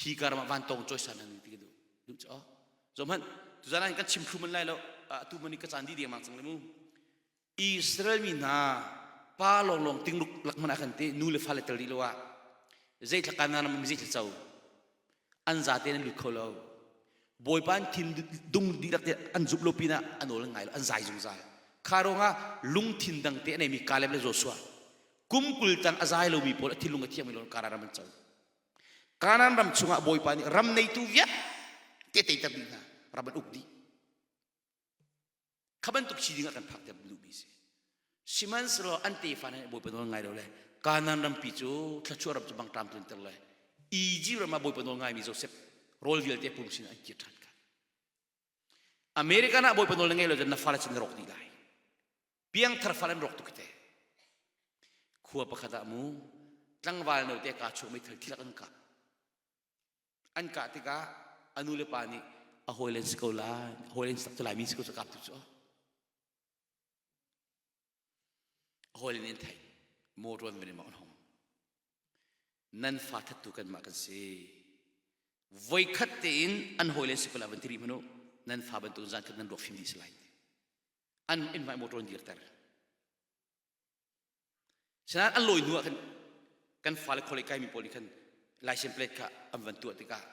hi karam ah van tong choi san han ti du du cho zo man tu zan kan chim thlu man lai lo atu mani ka chan di ding mang chang le mu Israel mi hna pa lawnglawng tingluk lak hmanh ah khan te nu le fale tel rih lo ah zeithla Kanaan ram mi zeithla co an zate an lut kho lo Bawipa an thin dung dihlak te an zumh lo pinah an awl an ngai lo an zai zungzal kha ruangah lungthin dang te a neimi Kaleb le Joshua kum 20 tang a zai lomi pawl a thinlung a thiangmi lawng Kanaan ram an co Kanaan ram chungah Bawipa nih ram neitu vialte teiter dih hna ram an uk dih Kha bantuk si ding ah kan phak ter duhmi si. Sihmanhsehlaw an tefa nih Bawipa nawl ngai lo le Kanaan rampi cu thluachuah ram cu bangṭam tlunter le Egypt ram ah Bawipa nawl ngaimi Joseph rawl vialte pum sin an kir ṭhan kha. American ah Bawipa nawl na ngei lo cun na fale cun na rawk dih lai. Piangthar fale an rawk tuk te. Khua pakhat ah mu tlangval note kaa chuak meithal thilak an kah. An kah tikah a nu le pa nih a hawile si ko lai, a hawile si tak laimi si ko cu kap tu cu. A hawile nih an theih. Motor an van an hong. Nan fa thattu kanmah kan si. Voikhat tein an hawile si ko lai van ti rih hmanu nan fa bantuk zan khat nan ruak fim dih si lai. An inn hmai motor an dirter. Sinain an lawi hnu ah khan kan fale khualei kaimi pawl nih khan license plate kha an van tuah tikah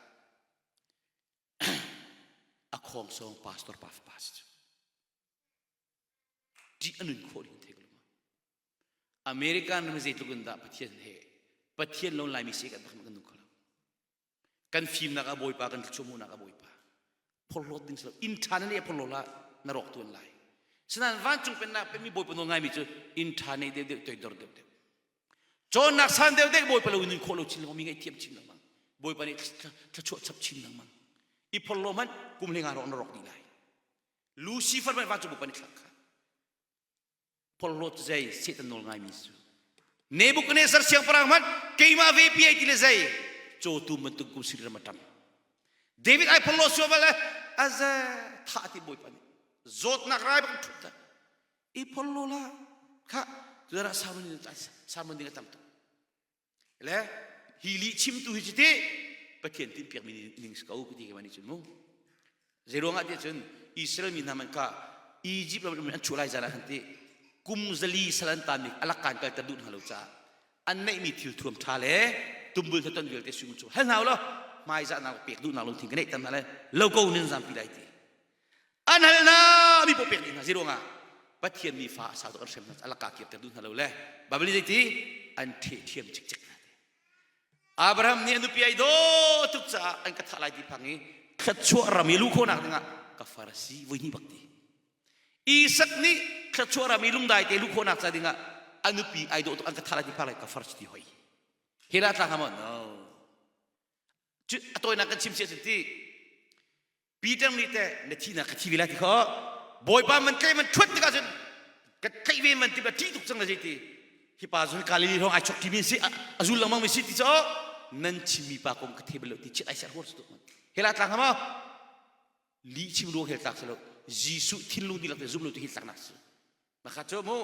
a khawngsawng pastor pa fapa si cu ṭih a nun khawh ding thei ko American ram zeitluk in dah Pathian he Pathian lo Laimi si kan bak kan nung kho lo Kan fimnak ah Bawipa, kan thluachuah hmuhnak ah Bawipa. Phorhlawt ding si lo. Inn ṭha na nih phorhlawt hlah, na rawk tuan lai. Sinain vancung pennak pemi Bawipa nawl ngaimi cu inn ṭha nei deuhdeuh, toidor deuhdeuh. Cawnnak san deuhdeuh Bawipa lo in nun khawh lo chin lengmang, mi ngaihthiam chin lengmang. Bawipa nih thluachuah chap chin lengmang. I phorhlaw hmanh kum hlenga rawk na rawk dih lai. Lucifer hmanh vancung Bawipa nih thlak kha. Phorhlawt cu zei Satan nawl ngaimi cu Nebuchadnezzar siangpahrang hmanh keimah ve pi ai ti le zei cawtu bantuk kum siri ram a ṭam David ai phorhlawt sual bal aze thah ti bawipa nih zawtnak rai bak ṭhut ta i phorhlaw la kha tuah sermon sermon ding a tam tuk Le hi lih chimtu hi cu ti Pathian tinhpiakmi ning si ko ti ke nih cun mu. Zeiruang ah tiah cun Israel mi hna man kha Egypt ram an chuah lai zan ah khan ti kum zali sal an tanmi alak kan kalter duh hna lo caah an neihmi thil thuam ṭha le tumbul ton vialte sung cu hal hna law hmaizahnak pek duhnak lungthin ka neih tam hna le lo ko nin zampi lai ti An hal hna mi paoh pek dih hna zeiruangah Pathian mi fa a sau tuk an hrem hna a laka kirter duh hna lo le Bible nih zeiti an ṭheh ṭhiam cikcek hna ti Abraham nih a nupi ai daw tuk caah an ka thah lai ti phang i thluachuah ram i luh khawhnak dingah ka far a si voi hnih bak ti Isak nih thluachuah ram i lungdai te luh khawhnak ca dingah a nupi ai dawh tuk an ka thah lai ti phang lai ka far si ti hoi hi la tla hnga maw no a tawinak kan chim sia ti Peter nih teh na thihnak ka thi ve lai ti kha Bawipa man tlaih man ṭhuat tikah cun ka tlaih ve man ti ba ṭih tuk cang la zei ti hi pa zul Galilee hrawng ai chok ṭimi si a zul lengmang mi si ti cu nan chimmi pa kong ka thei bal lo ti chiat ai ser huar su tuk he la tlang ha maw? Lih chim ruang hell tlak si lo. Jesuh thinlung dihlak te zum lo tu hi tlaknak si. Maka cu mu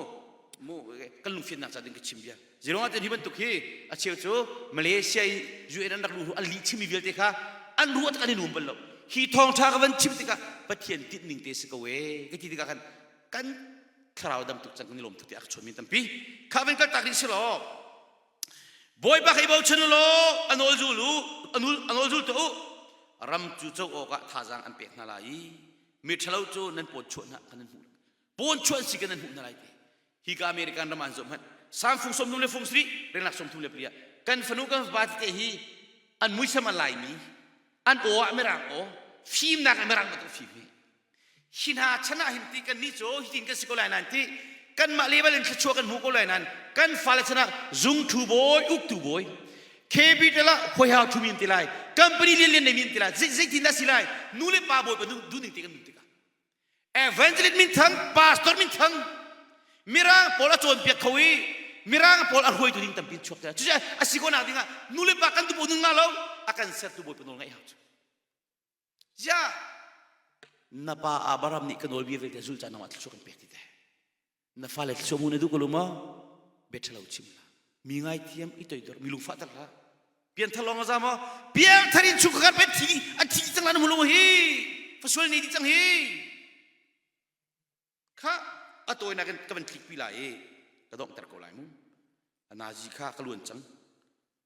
mu kan lungfiannak ca ding ka chim bia. Zirong ah hi bantuk hi a cheu cu Malaysia i UN an rak luh an lih chimmi vialte kha an ruah tak an i nuam bal lo. Hi thawngṭha ka van chim tikah Pathian tinh ning te si ko ee ka ti tikah khan kan thlarau dam tuk cang kan i lawm tuk ti a ka chawn mi tampi. Kha van kal tak rih si law Bawipa kha i bochan u law a nawl zul u a nawl zul tuah u ram cu co awkah thazaang an pek hna lai i mi ṭhalo cu nan pawn chuah hna kan nan hmuh pawn chuah si kan nan hmuh hna lai ti hi ka American ram an zoh hmanh sang fung sawm le fung sri renglak sawm thum le pria kan fanu kan fapa tete hi an muisam a laimi an aw ah mirang aw fimnak ah mirang bantuk fim hi hi hna chan ah hin ti kan nih cu hitin kan si ko lai nan ti kanmah level in thluachuah kan hmu ko lai nan kan fale chan ah zungthu bawi uktu bawi capital ah khuaihau thu min ti lai company lian lian nei min ti lai zeitin dah si lai nu le pa bawi pa duning ti kan nun tikah evangelist min thang pastor min thang mirang pawl a cawnpiak kho i mirang pawl a hruaitu ding tampi chuak te cucu a si ko nak dingah nu le pa kan duh nun nga lo a kan sertu bawipa nawl ngaih hau cu ya na pa Abraham nih ka nawlbia vialte zul caan nangmah thluachuah kan pek ti te na fale thluachuah mu na duh ko lo maw bia ṭhalo chim hlah mi ngaithiam i toidor mi lungfah ter hlah pianthar lawng a za maw piangthar in chung kha pe thi a thi cang la na mu lo hi fasual nei di cang hi kha a tawinak in ka van tlik pi lai i ka donghter ko lai mu a nazi kha ka luan cang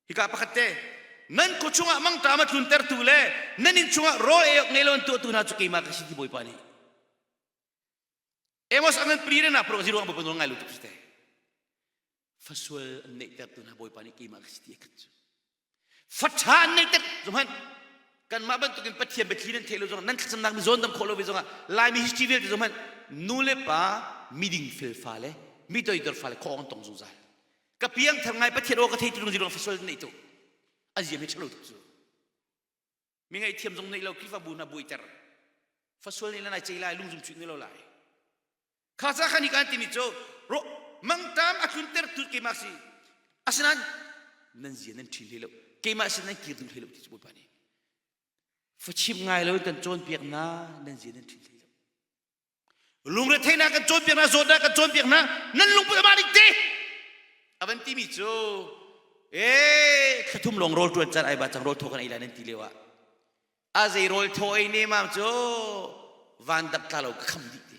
hika pakhat te nan khua chungah mangṭam a tluntertu le nan inn chungah rawl ei awk ngei lo an tuahtu hna cu keimah ka si ti bawipa nih Amos angan pri na pro ziruang bawipa nawl ngai lo tuk si te fasual an neihtertu hna bawipa nih keimah ka si ti a khat cu faṭha an neihter zumhan kanmah bantukin Pathian biathli nan theih lo zongah nan thlacamnak mi zawn dam khawh lo ve zongah Laimi history vialte zumhan nu le pa miding fel fa le mi toidor fa le khawng tong zungzal ka piang thar ngai Pathian aw ka thei tu zirong fasual neih tu a ziam hi ṭhalo tuk cu mi ngaihthiam zong neih lo Khrihfabu hna buaiter fasual nih lai cei lai lungzum chuih ni lo lai kha ca khan hi kan timi cu ro mangtam a tlunter tu keimah si asinain nan zia nan ṭhin hlei lo keimah sin nan kir duh hlei lo ti cu Bawipa nih fachim ngai lo kan cawnpiak na nan zia nan ṭhin hlei lo lungretheihnak kan cawnpiak hna zawtnak kan cawnpiak hna nan lungput amah nih te a van timi cu ee thlathum lawng rawl ṭuan caan ai ba cang rawl thaw kan ei lai nan ti lio ah a zei rawl thaw ei ne mam cu van dap tla lo ka kham dih ti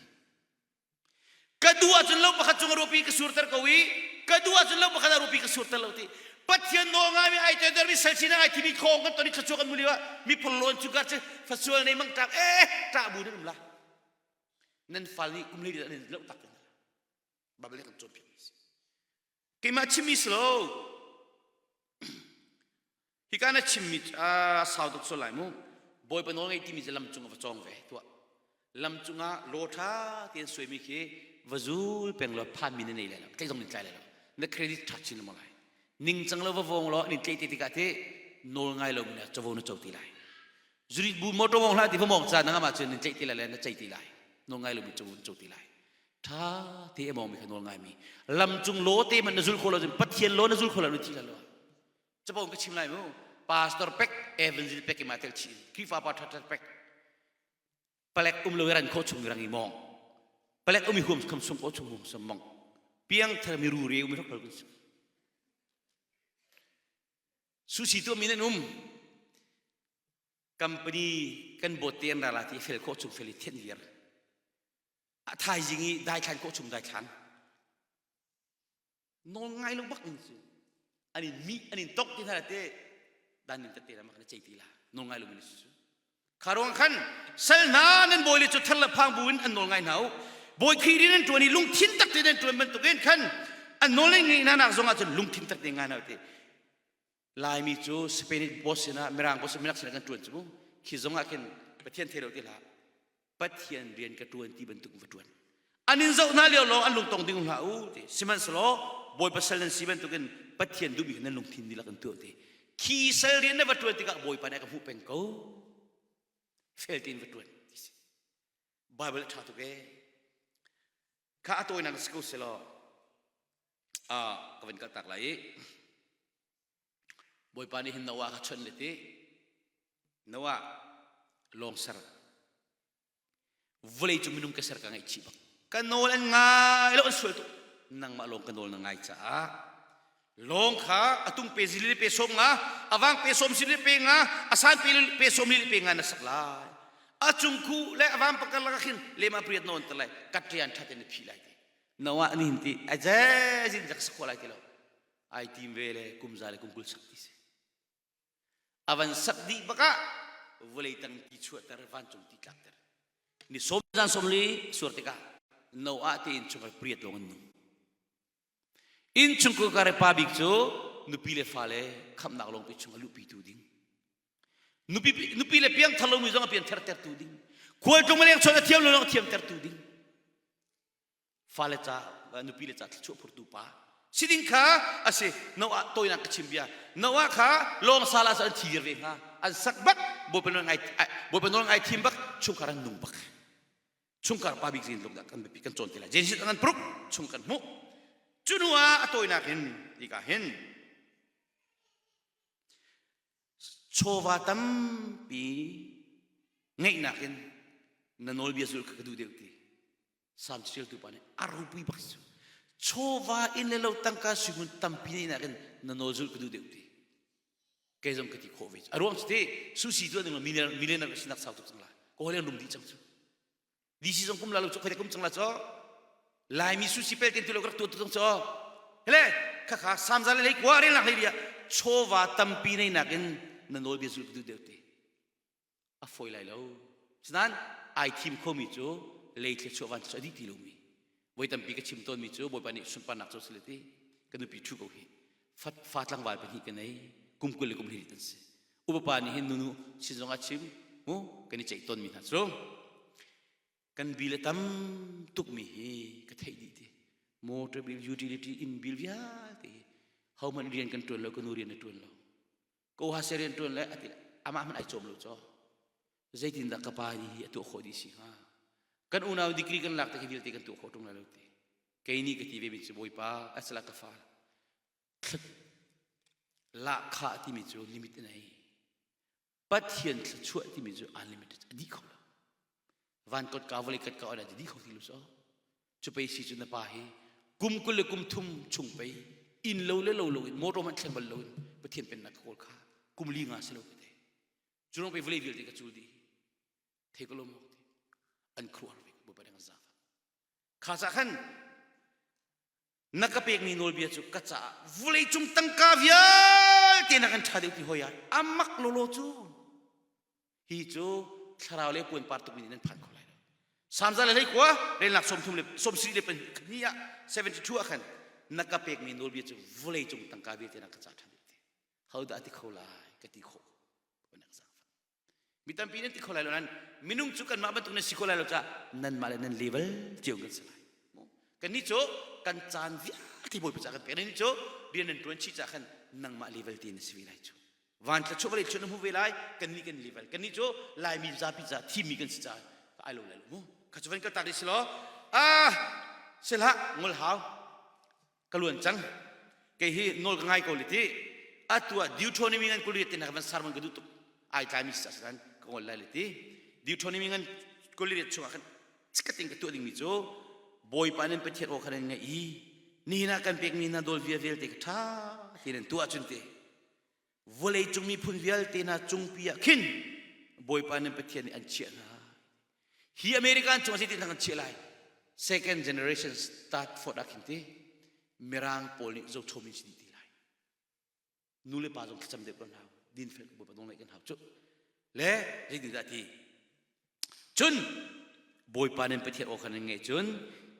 ka duh ahcun lo pakhat cung a ruapi ka surter ko i ka duh ahcun lo pakhat a ruapi ka surter lo ti Pathian nawl ngaimi ai toidormi sal sinak ai thimi khawng kan ton i thluachuah kan mu lio ah mi phorlawn cu ka cu fasual nei mang ṭak eh ṭah bu nan um la nan fal nih kum hlei an in loh tak Bible nih kan cawnpiak mi si keimah chimmi si lo hika na chimmi a sau tuk sual lai mu Bawipa nawl ngei timi cu lam cung ah va cawng ve tuah lam cungah law ṭha tein suaimi khi va zul peng law phanmi na nei lai lo tlai zong nin tlai lai lo na credit ṭha chin lengmang lai ningcang lo va vong law nin tlai te tikah te nawl ngai lo mi na covo na co ti lai zurit bu motor mong hlah ti va mong ca na ngam ahcun nin tlaih ti lai le na cei ti lai nawl ngai lo mi covo na co ti lai ṭha te a mong mi kha nawl ngai mi lam cung law te man na zul kho lo cun Pathian law na zul kho lo na thi la lo capo ka chim lai mu pastor pek evangelist pek ima tel chin Khrihfa pa ṭha ṭha pek palek um lo ran kho chung rang i mong palek um i huam kham sung ko chung hum sam mong piang thar mi ru re um rak kun susi tu min an um company kan bot te an ra la ti fel kho chung fel i thian viar a thaizing i dai thlan ko chung dai thlan nawl ngai lo bak in cu an in mi an in tok ti hna te dan in tete la mak na chei ti la nawl ngai lo mi su kha ruang khan sal hna nan bawi le cu thar le phang bu in an nawl ngai hna u bawi Khrih rian an tuan i lungthin tak te nan tuan bantukin khan an nawl ngai hna nak zong ah cun lungthin tak te ngai hna te Laimi cu Spain boss sinah Mirang boss minak sinah kan tuan cu mu khi zong ah khin Pathian thei lo ti hlah Pathian rian ka ṭuan ti bantuk va ṭuan. An in zoh hna lio lawng an lungtong ding hlah u ti. Sihmanhsehlaw Bawipa sal nan si bantukin Pathian duhmi kha nan lungthin dihlak in tuah ti. Khi sal rian na va ṭuan tikah Bawipa nih a ka hmuh peng ko. Fel tein va ṭuan ti si. Bible a ṭha tuk ee. Kha a tawinak si ko selaw ka van kaltak lai i Bawipa nih hin Noah kha chawnh le ti. Noah lawng ser. Vawlei cu minung ka ser ka ngaihchih bak. Ka nawl an ngai lo an sual tuk. Nangmah lawng ka nawl na ngai caah lawng kha a tung pe zili pe som nga a vang pe som sili pe nga a san pe pe som li pe nga na sak lai a cung khu le a vang pakar laka khin lema priat non te lai katrian thaten na phi lai ti nawa ani hin ti a je zin jak sakho lai ti lo ai tim ve le kum za le kum kul sak ti si A van sak dih bakah vawlei tang ti chuahter vancung ti tlakter. Ni som zan som li suar tikah Noah te innchungkhar priat lawng an nung. Innchungkhar pa bik cu nupi le fale khamhnak lawngpi chung a luhpitu ding. Nupi, nupi le piangthar lomi zong a piangthartertu ding. Khualtlung le lengchuak a thiam lo zong a thiamtertu ding. Fale ca nupi le ca thluachuah phurtu pa si ding kha a si. Noah tawinak ka chim bia. Noah kha lawng sal ah an thi ve hnga. An sak bak Bawipa nawl ngai Bawipa nawl ngai thim bak chungkhar an nung bak. Chungkhar pa bik zin luk dah kan biapi kan cawn te lai. Genesis an pruk chung kan hmuh. Cu hnu ah a tawinak in tika hin chawva tampi ngeihnak in na nawlbia zulh kha ka duh deuh ti. Salm ṭialtu pa nih a ropui bak cu chawva inn le lo tangka suimun tampi neih nakin na nawl zulh ka duh deuh ti kei zong ka ti khawh ve a ruang cu ti susi tuah ding millionaire sinak sau tuk cang la ka hawile rum dih cang cu DC zong kum la lo cu khoite kum cang la cho laimi susi pel ten tu lo ka rak tuah tu cang cho hele kha kha samza le lei kwa rel nak lei ria chawva tampi nei nakin na nawl bia zulh ka duh deuh ti a fawi lai lo. Sinain ai thim khomi cu lei thluachuah van a dih ti lomi. Voi tampi ka chim tawnmi cu Bawipa nih sunparnak cu sile ti ka nupi ṭhu ko hi. Fa tlangval pahnih ka nei kum 20 le kum 22 an si. Upapa nih hin nunu sin zong ah chim mu kan i ceih tawnmi hna cu kan bil a tam tukmi hi ka theih dih ti. Motor bill, utility, inn bill vialte hi hohmanh rian kan ṭuan lo ka nu rian a ṭuan lo. Ko ha se rian ṭuan le ati amah hmanh ai cawm lo caw. Zeitindah ka pa hi a tuah khawh dih si hnga? Kan unau degree kan lak te khi vialte kan tuah khawh ṭung lai lo ti. Kei nih ka ti ve mi cu Bawipa asala ka fa lahkhah timi cu limit a nei. Pathian thluachuah timi cu unlimited a dih kho lo. Van kot ka vawlei kat ka on a dih kho ti lo so. Cu pei si cu na pa hi kum 20 le kum thum chung pei inn lo le lo lo in motor hmanh thleng bal lo in Pathian pennak ka kawl kha kum li nga si lo ka te. Cu rong pei vawlei vialte ka cul dih. Thei ko lo maw ti. An khuar ve Bawipa dang zafa. Kha ca khan na ka pekmi nawlbia cu ka caah vawleicung tangka vialte na kan ṭha deuh ti hoi ah amak lawlaw cu hi cu thlarau le puanpar tukmi nih nan phan kho lai lo Samza le hleikua relnak 30 le 70 le ni ah 72 ah khan na ka pekmi nawlbia cu vawleicung tangka vialte na ka caah ṭha deuh ti hodah ti kho lai ka ti khawh Mi tampi nan ti kho lai lo nan minung cu kanmah bantuk nan si kho lai lo caah nanmah le nan level cio kan si lai. Kannih cu kan caan vialte Bawipa caah kan pek. Nannih cu rian nan ṭuan chih caah khan nangmah level te na si ve lai cu. Van thla chuah vawlei chuah na hmu ve lai. Kannih kan level. Kannih cu Laimi zapi caah thimmi kan si caah ai lo lai lo mu. Kha cu van kal tak dih si law ah sihlah ngol hau ka luan cang kei hi nawl ka ngai ko le ti atu ah Deuteronomy ngan 28 te na van sermon ka duh tuk ai tlai mi sa san ka ngol lai le ti Deuteronomy ngan 28 chungah khan chikating ka tuah dingmi cu Bawipa nan Pathian aw kha nan ngaih i nihin ah kan pekmi hna dawl via vialte ka ṭha ti nan tuah cun te vawlei cung miphun vialte hna cungpi ah khin Bawipa nan Pathian nih an chiah hna Hi American cung zeitin kan chiah lai? Second generation start for ah khin ti Mirang pawl nih zochomi si dih ti lai. Nu le pa zong thlacam deuh kan hau. Din fel bawipa dong kan hau cu. Le zeitin dah ti? Cun Bawipa nan Pathian aw kha nan ngaih cun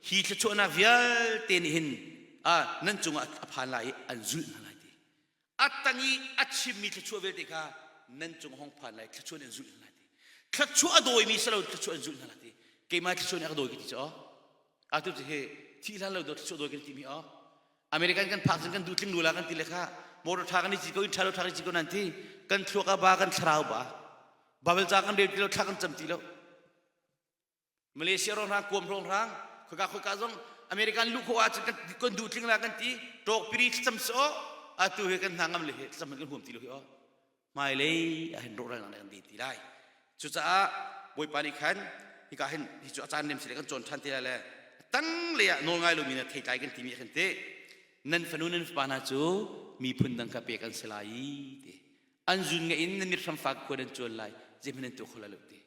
hi thluachuahnak vialte nih hin ah nan cungah a phan lai i an zulh hna lai ti. A tang i a chimmi thluachuah vialte kha nan cung hong phan lai thluachuah nan zulh hna lai ti thluachuah a dawimi si lo thluachuah an zulh hna lai ti keimah thluachuah nih a ka dawi ka ti cu atu cu hi thi hlan lo do thluachuah dawi kan ti mi aw American kan phak cun kan duh tling lula kan ti le kha motor tha kan i ci ko in tha lo tha kan i ci ko nan ti kan thluak a ba kan thlarau ba Bible ca kan rel ti lo thla kan cam ti lo Malaysia rongrang kuam rongrang khoika khoika zong American luh khawh ahcun kan kan duh tling la kan ti ṭawk piri thlacam si aw atu hi kan hna ngam le hi thlacam kan huam ti lo hi aw hmailei ah hin rawhral kan de ti lai cucaah Bawipa nih khan. Hika hin hi cu a caan nem si le kan cawn ṭhan te lai le tang lei ah nawl ngai lomi na theitlai kan timi khin te nan fanu nan fapa hna cu miphun dang kha pek an si lai i ti an zun ngeih in nan mit hram fak khua nan cuan lai zeihmanh nan tuah kho lai lo ti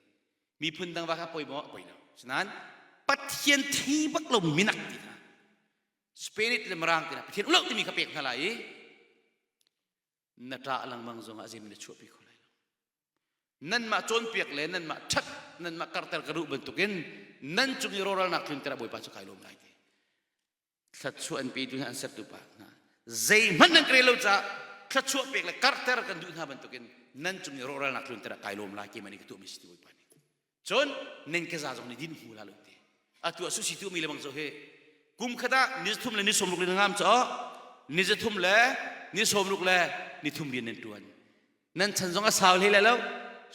miphun dang va kha poi maw a poi lo sinain Pathian thei bak lo minak ti hna Spain le Mirang ti hna Pathian ulo timi kha pek hna lai i na ṭah lengmang zongah zeihmanh na chuahpi kho lai lo. Nanmah cawnpiak le nanmah ṭhat nanmah karter ka duh bantukin nan cung i rawhralnak tlunter ah Bawipa cu kai lawm lai ti. Thluachuah an petu hna an sertu pa hna zeihmanh nan ka rel lo caah thluachuah pek le karter kan duh hna bantukin nan cung i rawhralnak tlunter ah kai lawm lai keimah nih ka tuahmi si ti Bawipa nih. Cun nan keza zong nih din hmu la lo ti. Atu ah susi tu mi le bang zo hi kum khat ah ni thum le ni sawmruk le ngam cho ni zathum le ni sawmruk le ni thum rian nan tuan. Nan chan zong a sau hlei lai lo.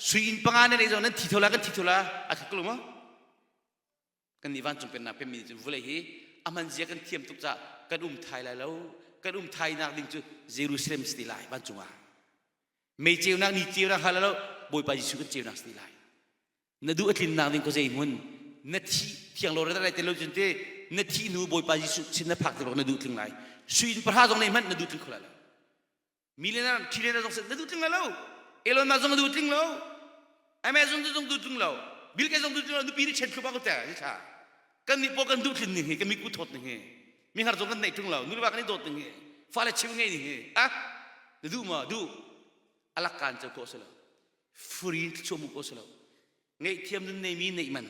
Sui inn panga nan ei zong nan thi tho la kan thi tho la a khat ko ma? Kan nih vancung pennak pemmi cu vulei hi a hman zia kan thiam tuk ca kan um thai lai lo. Kan um thai nak ding cu Jerusalem si lai vancung ah. Mei ceunak ni ceunak hal lo Bawipa Jesuh kan ceunak si lai. Na duh a tlinnak ding ko zei hmun na thi thiang lo lai te lo cun te na thi hnu Bawipa Jesuh sin na phak te na duh tling lai. Sui in pahra zong nei hmanh na duh tling kho lai lo. Millionaire trillionaire zong na duh tling lai lo. Elon Musk zong na duh tling lo. Amazon zong duh tling lo. Bill Gates zong duh tling lo. Nupi nih chen thluak ko te tha. Kan nih pawl kan duh tlin ning hi kan miku thawt ning hi. Mi har zong kan neih tung lo. Nu le va kan i dawt ning hi. Fale chim ngei ning hi. Ah na duh ma duh. Alak kan ceu ko se lo. Free chuah mu ko se lo. Ngeihthiam nun nei mi neih man.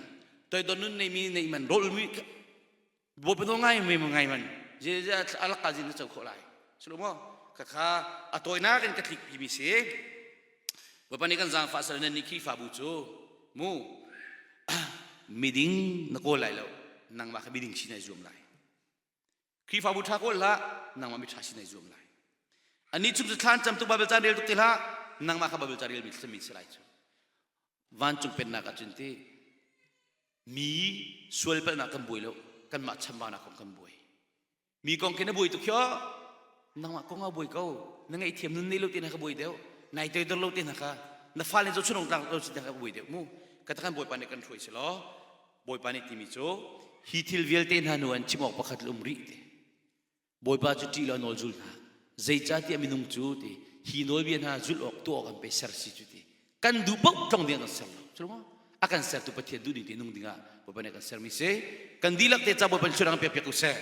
Toidon nun nei mi neih man. Rol mi Bawipa nawl ngai mi ngai man. Je je alak ka zin na co khawh lai. Sulu mo ka kha a tawinak in ka tlik pi mi si. Bawipa nih kan zaangfah sal nan nih Khrihfabu cu mu miding na kawl lai lo nangmah kha miding si nai zuam lai. Khrihfabu ṭha kawl hlah nangmah mi ṭha si nai zuam lai. Ani chung cu thlan cam tuk Bible ca rel tuk ti hlah nangmah kha Bible ca rel mi thlami si lai cu. Vancung pennak ah cun ti mi sual palhnak kan buai lo kanmah chambaunak kong kan buai. Mi kong khi na buai tuk hio nangmah kong ah buai ko na ngaihthiam nun nei lo te na ka buai deuh nai toidor lo te na ka na fale zo chunong tlang lo si te ka buai deuh mu ka takan bawipa nih kan hruai si law bawipa nih timi cu hi thil vialte hna nu an chim awk pakhat le um rih te Bawipa cu ṭih law nawl zul hna. Zeicahtiah minung cu ti hi nawlbia hna zulh awk tuah awk an pe ser si cu ti. Kan duh paoh tlong ding an ser lo. Cu maw? A kan sertu Pathian duh ning te nung dingah Bawipa nih a kan sermi si. Kan dihlak te ca Bawipa nih thluachuah pek piak u seh.